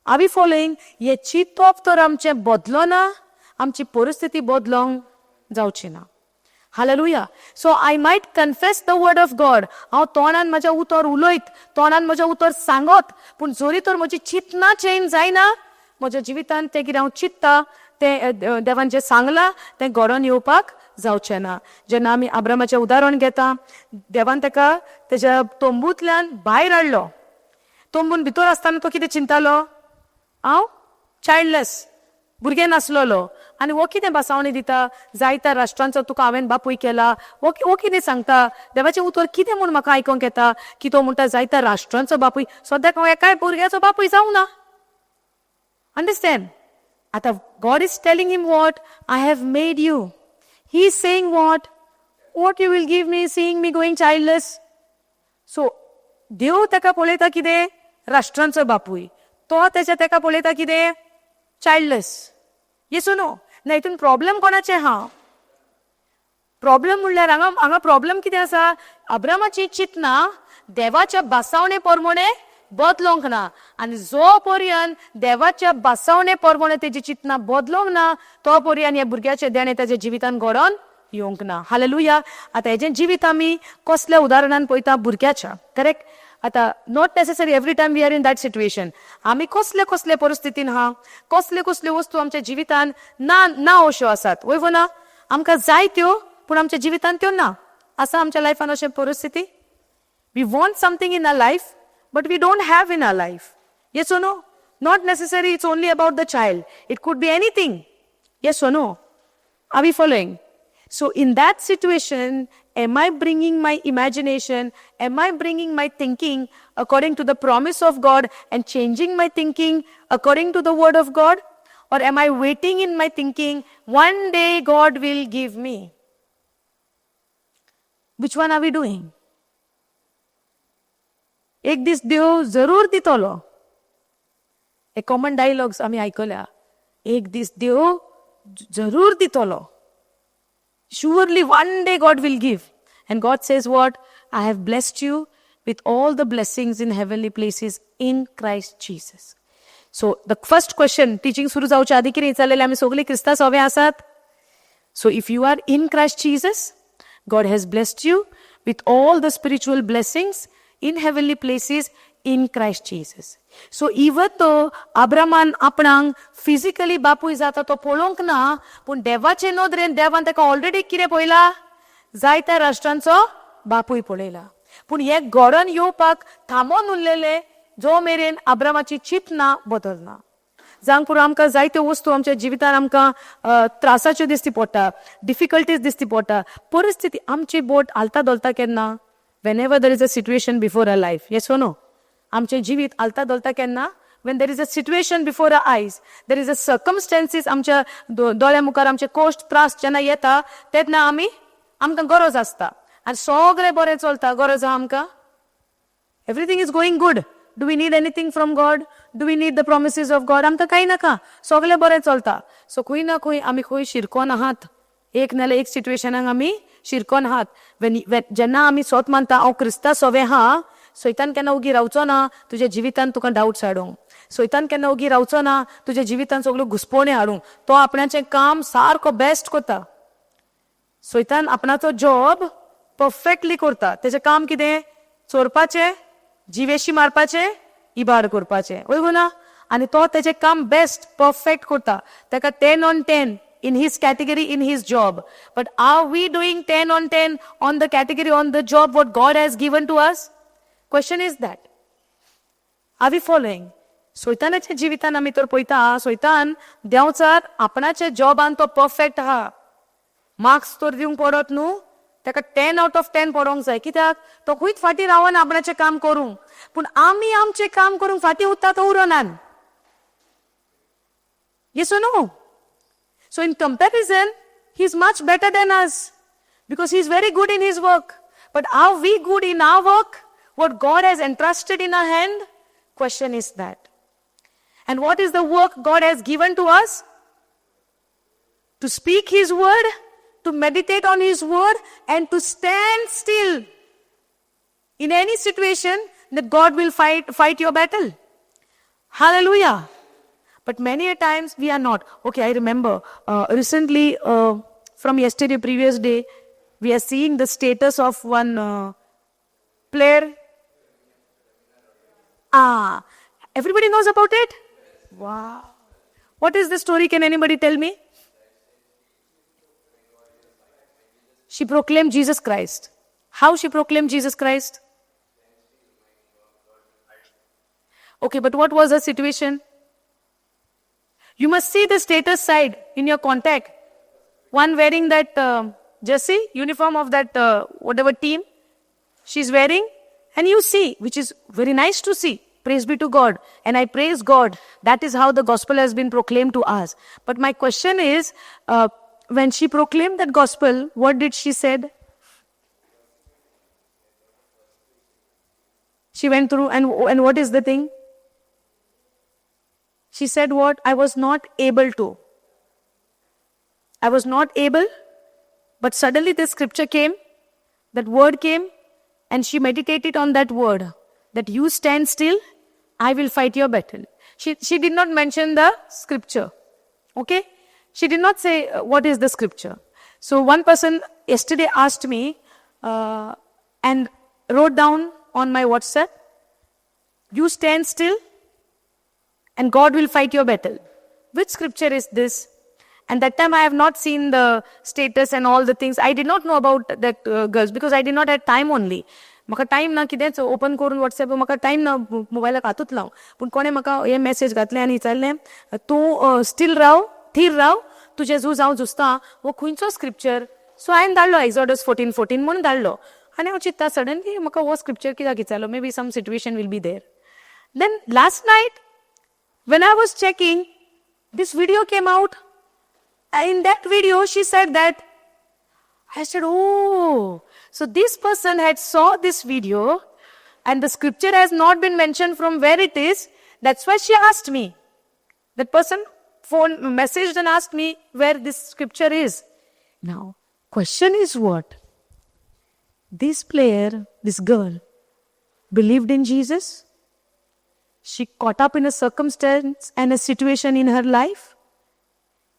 Are we following? हे चिंतप तर आमचें बदलो ना, आमची परिस्थिती बदलोंक जावची ना. Hallelujah. So I might confess the word of God, हांव तोंडान म्हज्या उतर उलयत, तोंडान म्हज्या उतर सांगत, पूण जरी तर म्हजी चिंतना चेंज जायना, म्हज्या जिवितान तें कितें हांव चिंत्ता तें देवान जें सांगलां तें घडोवन येवपाक जावचें ना. जेन्ना आमी आब्रामाचें उदाहरण घेता, देवान ताका तेज्या तंबूंतल्यान भायर हाडलो. तंबून भितर आसतना तो कितें चिंतालो? हांव चायल्डलेस, भुरगें नासलेलो, आनी हो कितें भासावणी दिता, जायत्या राष्ट्रांचो तुका हांवें बापूय केला. हो कितें सांगता? देवाचें उतर कितें म्हूण म्हाका आयकोंक येता की तो म्हणटा जायत्या राष्ट्रांचो बापूय, सद्याक हांव एकाय भुरग्याचो बापूय जावं ना. Understand? आतां God is telling him what? I have made you. He is saying what? What you will give me seeing me going childless? So देव ताका पळयता कितें? राष्ट्रांचो बापूय. तो तेच्या ताका पळयता कितें? चायल्डलेस. येस नो? ना हितून प्रॉब्लम कोणाचें आहा? प्रॉब्लम म्हणल्यार हांगा हांगा प्रॉब्लम कितें आसा? अब्रामाची चिंतना देवाच्या भासावणे प्रमाणे बदलोंक ना, आनी जो पर्यंत देवाच्या भासावणे प्रमाणे तेजी चिंतना बदलोंक ना, तो पर्यंत ह्या भुरग्याचें देणें तेज्या जिवितान घडोवन येवंक ना. हालेलुया. आतां हेजें जिवीत आमी कसल्या उदाहरणान पळयता? भुरग्याच्या, करेक्ट? आतां not necessary every time we are in that situation. आमी कसले कसले परिस्थितीन आहा, कसले कसल्यो वस्तू आमच्या जिवितान ना ना अश्यो आसात, वय ना? आमकां जाय त्यो, पूण आमच्या जिवितान त्यो ना. आसा आमच्या लायफान अशें परिस्थिती? We want something in our life, but we don't have in our life. Yes or no? Not necessary it's only about the child. It could be anything. Yes or no? Are we following? So in that situation, am I bringing my imagination? Am I bringing my thinking according to the promise of God and changing my thinking according to the word of God? Or am I waiting in my thinking, one day God will give me? Which one are we doing? एक दीस देव जरूर दितलो. हे common dialogues आमी आयकल्या. एक दीस देव जरूर दितलो. Surely one day God will give. And God says what? I have blessed you with all the blessings in heavenly places in Christ Jesus. So the first question, teaching सुरू जावच्या आदी कितें विचारलेलें आमी? सगळीं क्रिस्ता सोवे आसात? So if you are in Christ Jesus, God has blessed you with all the spiritual blessings in heavenly places in Christ Jesus. So even though आब्रामान आपणाक फिजिकली बापूय जाता तो पळोवंक ना, पूण देवाचे नदरेन देवान ताका ऑलरेडी कितें पळयला? जायत्या राष्ट्रांचो बापूय पळयला. पूण हे घडोवन येवपाक थांबोन उरलेले जो मेरेन आब्रामाची चिंतना बदलना. जावंक पुरो, आमकां जायत्यो वस्तू आमच्या जिवितान आमकां त्रासाच्यो दिसती पडटा, डिफिकल्टीज दिसती पडटा, परिस्थिती. आमची बोट हालता धोलता केन्ना? Whenever there is a situation before our life. Yes or no? आमचें जिवीत हालता धोलता केन्ना? When there is a situation before our eyes, there is a circumstances. आमच्या दोळ्या मुखार आमचे कोश्ट त्रास जेन्ना येता तेन्ना आमी आमकां गरज आसता. आनी सगळें बरें चलता, गरज आहा आमकां? Everything is going good. Do we need anything from God? Do we need the promises of God? आमकां कांय नाका, सगळें बरें चलता. सो खंय ना खंय आमी खंय शिरकोन आहात. एक नाल्यार एक सिट्युएशनाक आमी शिरकोन आहात. वेन जेन्ना आमी सोत मानता हांव क्रिस्ता सोवे आहा, सैतान केन्ना उगी रावचो ना तुज्या जिवितान तुका डावट्स हाडूंक. सैतान केन्ना उगी रावचो ना तुज्या जिवितान सगळ्यो घुसपोणे हाडूंक. तो आपणाचें काम सारको बेस्ट करता. सैतान आपणाचो जॉब परफेक्टली करता. तेजें काम कितें? चोरपाचें, जिवेशी मारपाचें, इबाड करपाचें. वय ना? आनी तो तेजें काम बेस्ट परफेक्ट करता. ताका 10 on 10 in his category, in his job. But are we doing 10 on 10 on the category, on the job what God has given to us? Question is that. Are we following? सैतानाच्या जिवितान आमी तर पळयता, सैतान देंवचार आपणाच्या जॉबान तो perfect आहा. Marks तर दिवंक पडत न्हू ताका, 10 आउट ऑफ 10 पडोंक जाय. कित्याक? तो खंयच फाटीं रावना आपणाचें काम करूंक. पूण आमी आमचें काम करूंक फाटीं उरता तो उरनान. Yes or no? So in comparison, he is much better than us because he is very good in his work. But are we good in our work, what God has entrusted in our hand? Question is that. And what is the work God has given to us? To speak His word, to meditate on His word, and to stand still in any situation that God will fight your battle. Hallelujah. But many a times we are not. Okay, I remember recently, from yesterday, previous day, we are seeing the status of one player. Ah, everybody knows about it? Wow. What is the story? Can anybody tell me? She proclaimed Jesus Christ. How she proclaimed Jesus Christ? Okay, but what was her situation? You must see the status side in your contact. One wearing that jersey, uniform of that whatever team she's wearing, and you see, which is very nice to see. Praise be to God. And I praise God. That is how the gospel has been proclaimed to us. But my question is, when she proclaimed that gospel, what did she said? She went through, and what is the thing? She said what? I was not able to. I was not able, but suddenly this scripture came, that word came, and she meditated on that word, that you stand still, I will fight your battle. She did not mention the scripture. Okay? She did not say what is the scripture. So one person yesterday asked me and wrote down on my WhatsApp, you stand still and God will fight your battle. Which scripture is this? And that time I have not seen the status and all the things. I did not know about that girls because I did not have time only. म्हाका time ना कितेंच open करून WhatsApp, म्हाका time ना मोबायलाक हातूच लावंक. पूण कोणें म्हाका हे मॅसेज घातलें आनी विचारलें, तूं स्टील राव, थीर राव, तुजें झूज हांव झुजता. हो खंयचो स्क्रिप्चर? सो हांवें धाडलो, एक्झॉडस 14:14 म्हणून धाडलो. आनी हांव चिंत्ता, सडनली म्हाका हो स्क्रिप्चर कित्याक विचारलो? Maybe some situation will be there. Then last night when I was checking, this video came out. In that video, she said that. I said, oh, so this person had saw this video and the scripture has not been mentioned from where it is. That's why she asked me. That person phone messaged and asked me where this scripture is. Now, question is what? This player, this girl, believed in Jesus. She caught up in a circumstance and a situation in her life.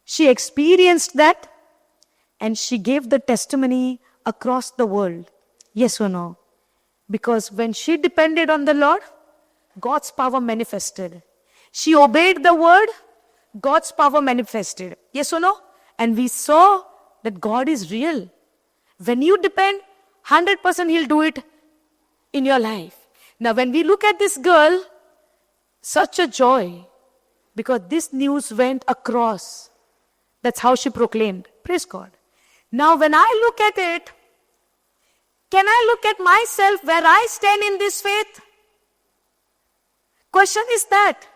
She experienced that and she gave the testimony across the world. Yes or no? Because when she depended on the Lord, God's power manifested. She obeyed the word, God's power manifested. Yes or no? And we saw that God is real. When you depend, 100% He'll do it in your life. Now, when we look at this girl, such a joy, because this news went across. That's how she proclaimed. Praise God. Now, when I look at it, can I look at myself where I stand in this faith? Question is that.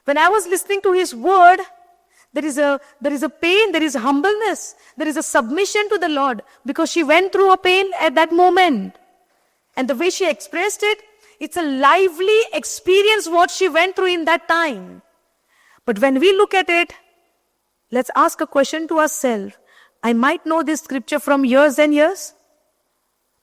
When I was listening to his word, there is a pain, there is humbleness, there is a submission to the Lord, because she went through a pain at that moment. And the way she expressed it, it's a lively experience what she went through in that time. But when we look at it, let's ask a question to ourselves. I might know this scripture from years and years,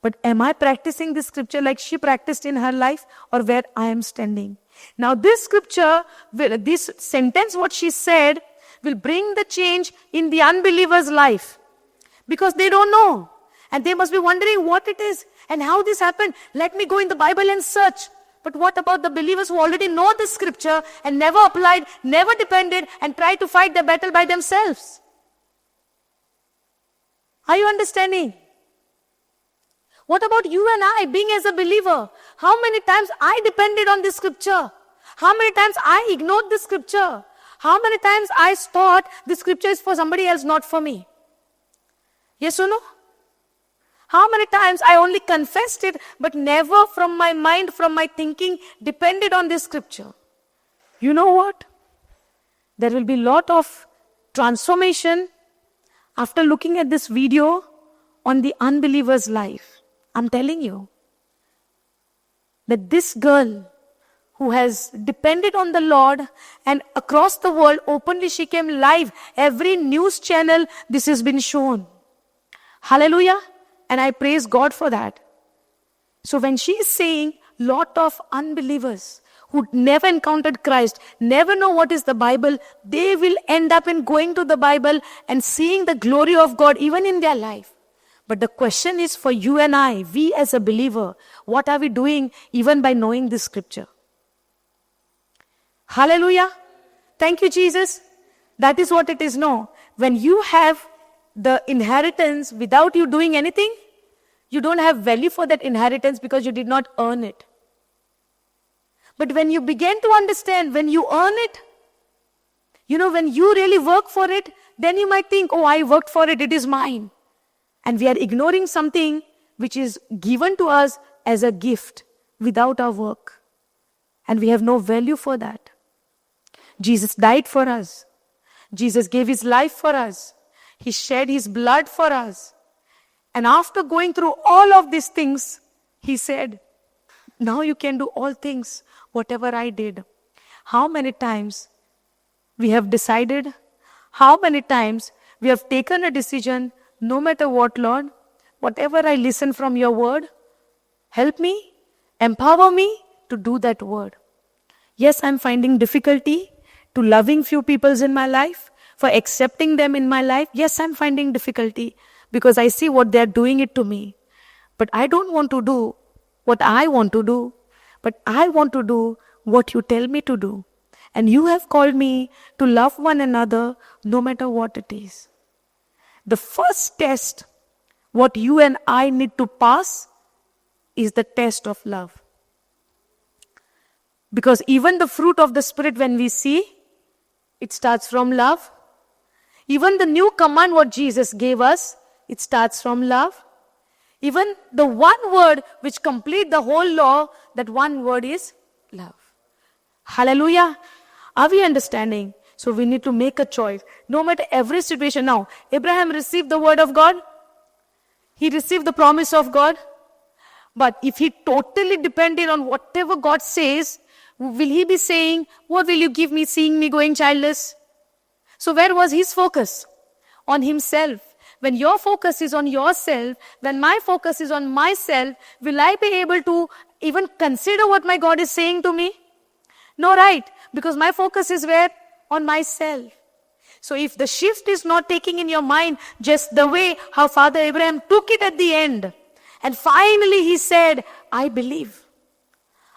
but am I practicing this scripture like she practiced in her life, or where I am standing? Now, this scripture, this sentence, what she said, will bring the change in the unbeliever's life, because they don't know. And they must be wondering what it is and how this happened. Let me go in the Bible and search. But what about the believers who already know the scripture and never applied, never depended, and tried to fight the battle by themselves? Are you understanding? What about you and I being as a believer? How many times I depended on this scripture? How many times I ignored the scripture? How many times I thought the scripture is for somebody else, not for me? Yes or no? How many times I only confessed it, but never from my mind, from my thinking, depended on this scripture. You know what? There will be lot of transformation after looking at this video on the unbeliever's life. I'm telling you that this girl who has depended on the Lord, and across the world openly she came live. Every news channel this has been shown. Hallelujah. And I praise God for that. So when she is saying lot of unbelievers who never encountered Christ, never know what is the Bible, they will end up in going to the Bible and seeing the glory of God even in their life. But the question is for you and I, we as a believer, what are we doing even by knowing this scripture? Hallelujah. Thank you, Jesus. That is what it is. No. When you have the inheritance without you doing anything, you don't have value for that inheritance because you did not earn it. But when you begin to understand, when you earn it, when you really work for it, then you might think, oh, I worked for it, it is mine. And we are ignoring something which is given to us as a gift without our work. And we have no value for that. Jesus died for us. Jesus gave his life for us. He shed his blood for us. And after going through all of these things, he said, now you can do all things, whatever I did. How many times we have decided, how many times we have taken a decision, no matter what, Lord, whatever I listen from your word, help me, empower me to do that word. Yes, I'm finding difficulty to loving few peoples in my life, for accepting them in my life. Yes, I'm finding difficulty because I see what they're doing it to me. But I don't want to do what I want to do, but I want to do what you tell me to do. And you have called me to love one another no matter what it is. The first test, what you and I need to pass, is the test of love. Because even the fruit of the Spirit, when we see, it starts from love. Even the new command what Jesus gave us, it starts from love. Even the one word which complete the whole law, that one word is love. Hallelujah. Are we understanding? So we need to make a choice. No matter every situation. Now, Abraham received the word of God. He received the promise of God. But if he totally depended on whatever God says, will he be saying, what will you give me seeing me going childless? So where was his focus? On himself. When your focus is on yourself, when my focus is on myself, will I be able to even consider what my God is saying to me? No, right? Because my focus is where? On myself. So if the shift is not taking in your mind just the way how Father Abraham took it at the end, and finally he said, I believe.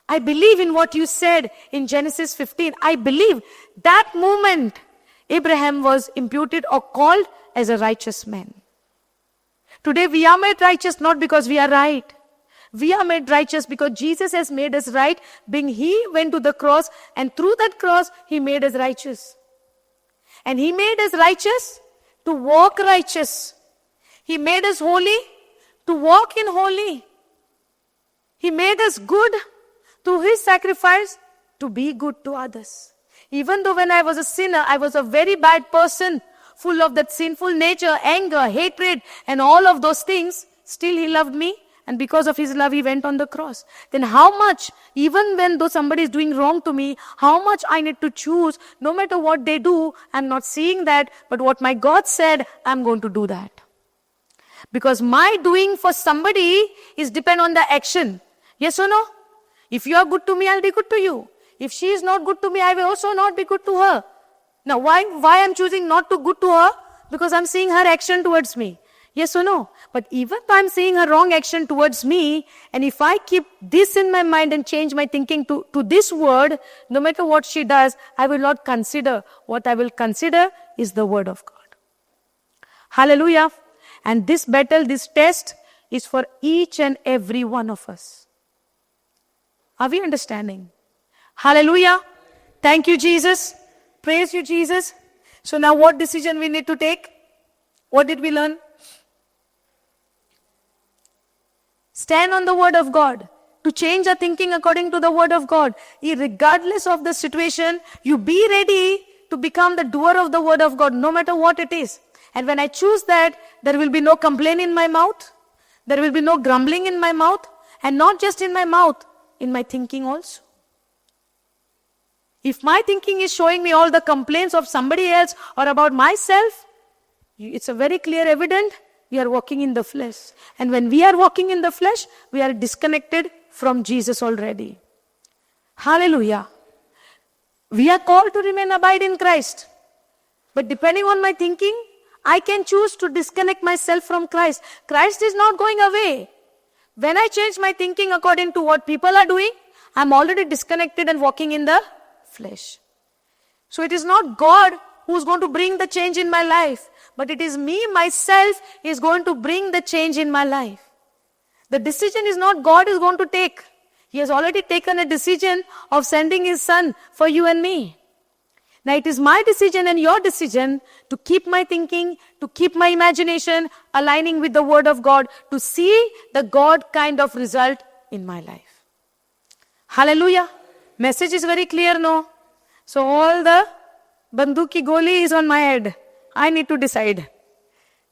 I believe in what you said in Genesis 15. I believe. That moment, Abraham was imputed or called as a righteous man. Today we are made righteous not because we are right. We are made righteous because Jesus has made us right, being he went to the cross, and through that cross, he made us righteous. And he made us righteous to walk righteous. He made us holy to walk in holy. He made us good through his sacrifice to be good to others. Even though when I was a sinner, I was a very bad person, full of that sinful nature, anger, hatred, and all of those things, still he loved me. And because of his love, he went on the cross. Then how much, even when though somebody is doing wrong to me, how much I need to choose, no matter what they do, I'm not seeing that, but what my God said, I'm going to do that. Because my doing for somebody is depend on the action. Yes or no? If you are good to me, I'll be good to you. If she is not good to me, I will also not be good to her. Now, why I'm choosing not to good to her? Because I'm seeing her action towards me. Yes or no? But even though I'm seeing her wrong action towards me, and if I keep this in my mind and change my thinking to this word, no matter what she does, I will not consider. What I will consider is the word of God. Hallelujah. And this battle, this test is for each and every one of us. Are we understanding? Hallelujah. Thank you, Jesus. Praise you, Jesus. So now what decision we need to take? What did we learn? Stand on the word of God. To change our thinking according to the word of God. Regardless of the situation, you be ready to become the doer of the word of God, no matter what it is. And when I choose that, there will be no complaint in my mouth. There will be no grumbling in my mouth. And not just in my mouth, in my thinking also. If my thinking is showing me all the complaints of somebody else or about myself, it's a very clear evidence we are walking in the flesh. And when we are walking in the flesh, we are disconnected from Jesus already. Hallelujah. We are called to remain abide in Christ. But depending on my thinking, I can choose to disconnect myself from Christ. Christ is not going away. When I change my thinking according to what people are doing, I'm already disconnected and walking in the flesh. So it is not God who's going to bring the change in my life, but it is me, myself, is going to bring the change in my life. The decision is not God is going to take. He has already taken a decision of sending his son for you and me. Now it is my decision and your decision to keep my thinking, to keep my imagination aligning with the word of God, to see the God kind of result in my life. Hallelujah. Message is very clear, no? So all the banduki goli is on my head. I need to decide.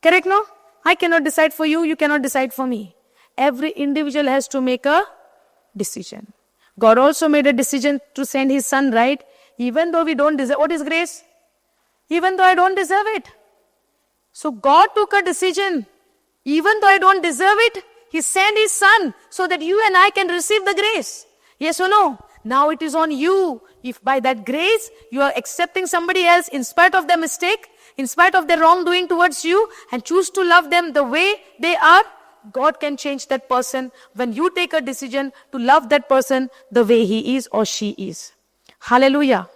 Correct, no? I cannot decide for you, you cannot decide for me. Every individual has to make a decision. God also made a decision to send his son, right? Even though we don't deserve, what is grace? Even though I don't deserve it. So God took a decision. Even though I don't deserve it, he sent his son so that you and I can receive the grace. Yes or no? Now it is on you. If by that grace you are accepting somebody else in spite of their mistake, in spite of their wrongdoing towards you, and choose to love them the way they are, God can change that person when you take a decision to love that person the way he is or she is. Hallelujah.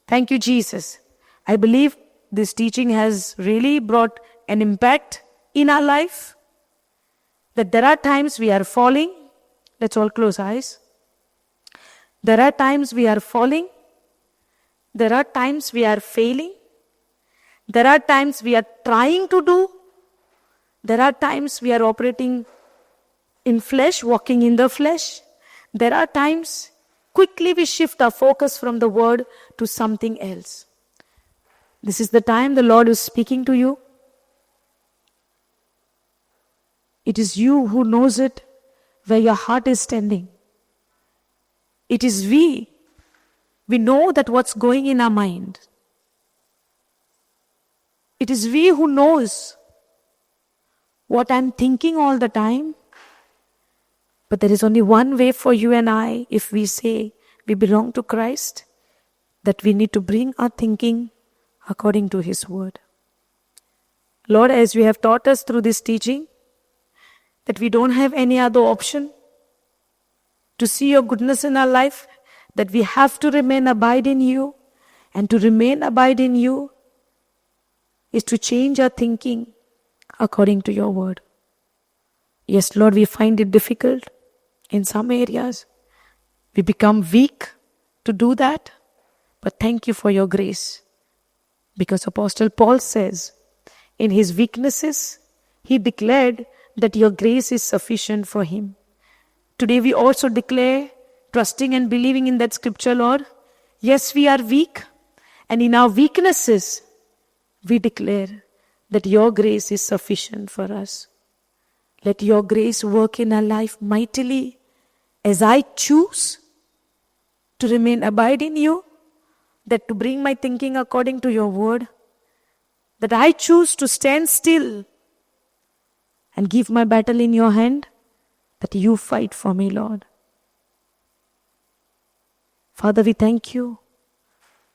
Thank you, Jesus. I believe this teaching has really brought an impact in our life. That there are times we are falling. Let's all close eyes. There are times we are falling. There are times we are failing. There are times we are trying to do. There are times we are operating in flesh, walking in the flesh. There are times quickly we shift our focus from the word to something else. This is the time the Lord is speaking to you. It is you who knows it, where your heart is standing. It is we. We know that what's going in our mind. It is we who knows what I'm thinking all the time. But there is only one way for you and I, if we say we belong to Christ, that we need to bring our thinking according to His word. Lord, as you have taught us through this teaching, that we don't have any other option to see your goodness in our life, that we have to remain abide in you, and to remain abide in you is to change our thinking according to your word. Yes, Lord, we find it difficult in some areas. We become weak to do that, but thank you for your grace. Because Apostle Paul says, in his weaknesses, he declared that your grace is sufficient for him. Today we also declare, trusting and believing in that scripture, Lord. Yes, we are weak, and in our weaknesses, we declare that your grace is sufficient for us. Let your grace work in our life mightily as I choose to remain abide in you, that to bring my thinking according to your word, that I choose to stand still and give my battle in your hand, that you fight for me, Lord. Father, we thank you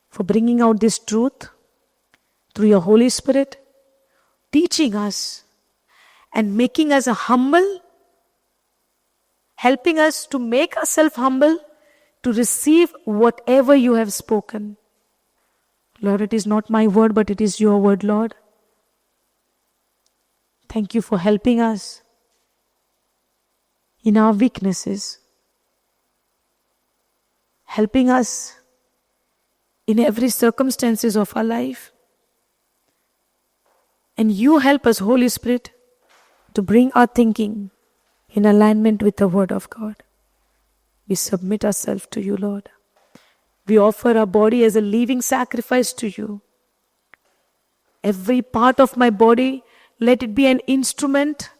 for bringing out this truth through your Holy Spirit, teaching us and making us humble, helping us to make ourselves humble to receive whatever you have spoken. Lord, it is not my word, but it is your word, Lord. Thank you for helping us in our weaknesses, helping us in every circumstances of our life. And you help us, Holy Spirit, to bring our thinking in alignment with the Word of God. We submit ourselves to you, Lord. We offer our body as a living sacrifice to you. Every part of my body, let it be an instrument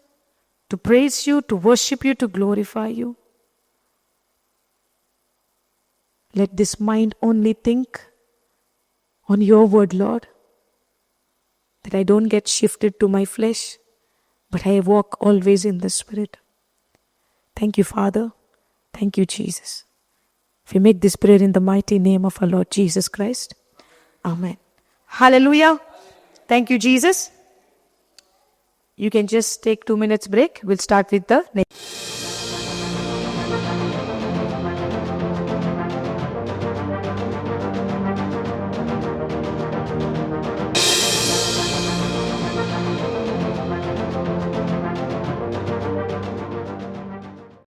to praise you, to worship you, to glorify you. Let this mind only think on your word, Lord, that I don't get shifted to my flesh, but I walk always in the Spirit. Thank you, Father. Thank you, Jesus. We make this prayer in the mighty name of our Lord Jesus Christ. Amen. Hallelujah. Thank you, Jesus. You can just take 2 minutes break. We'll start with the next.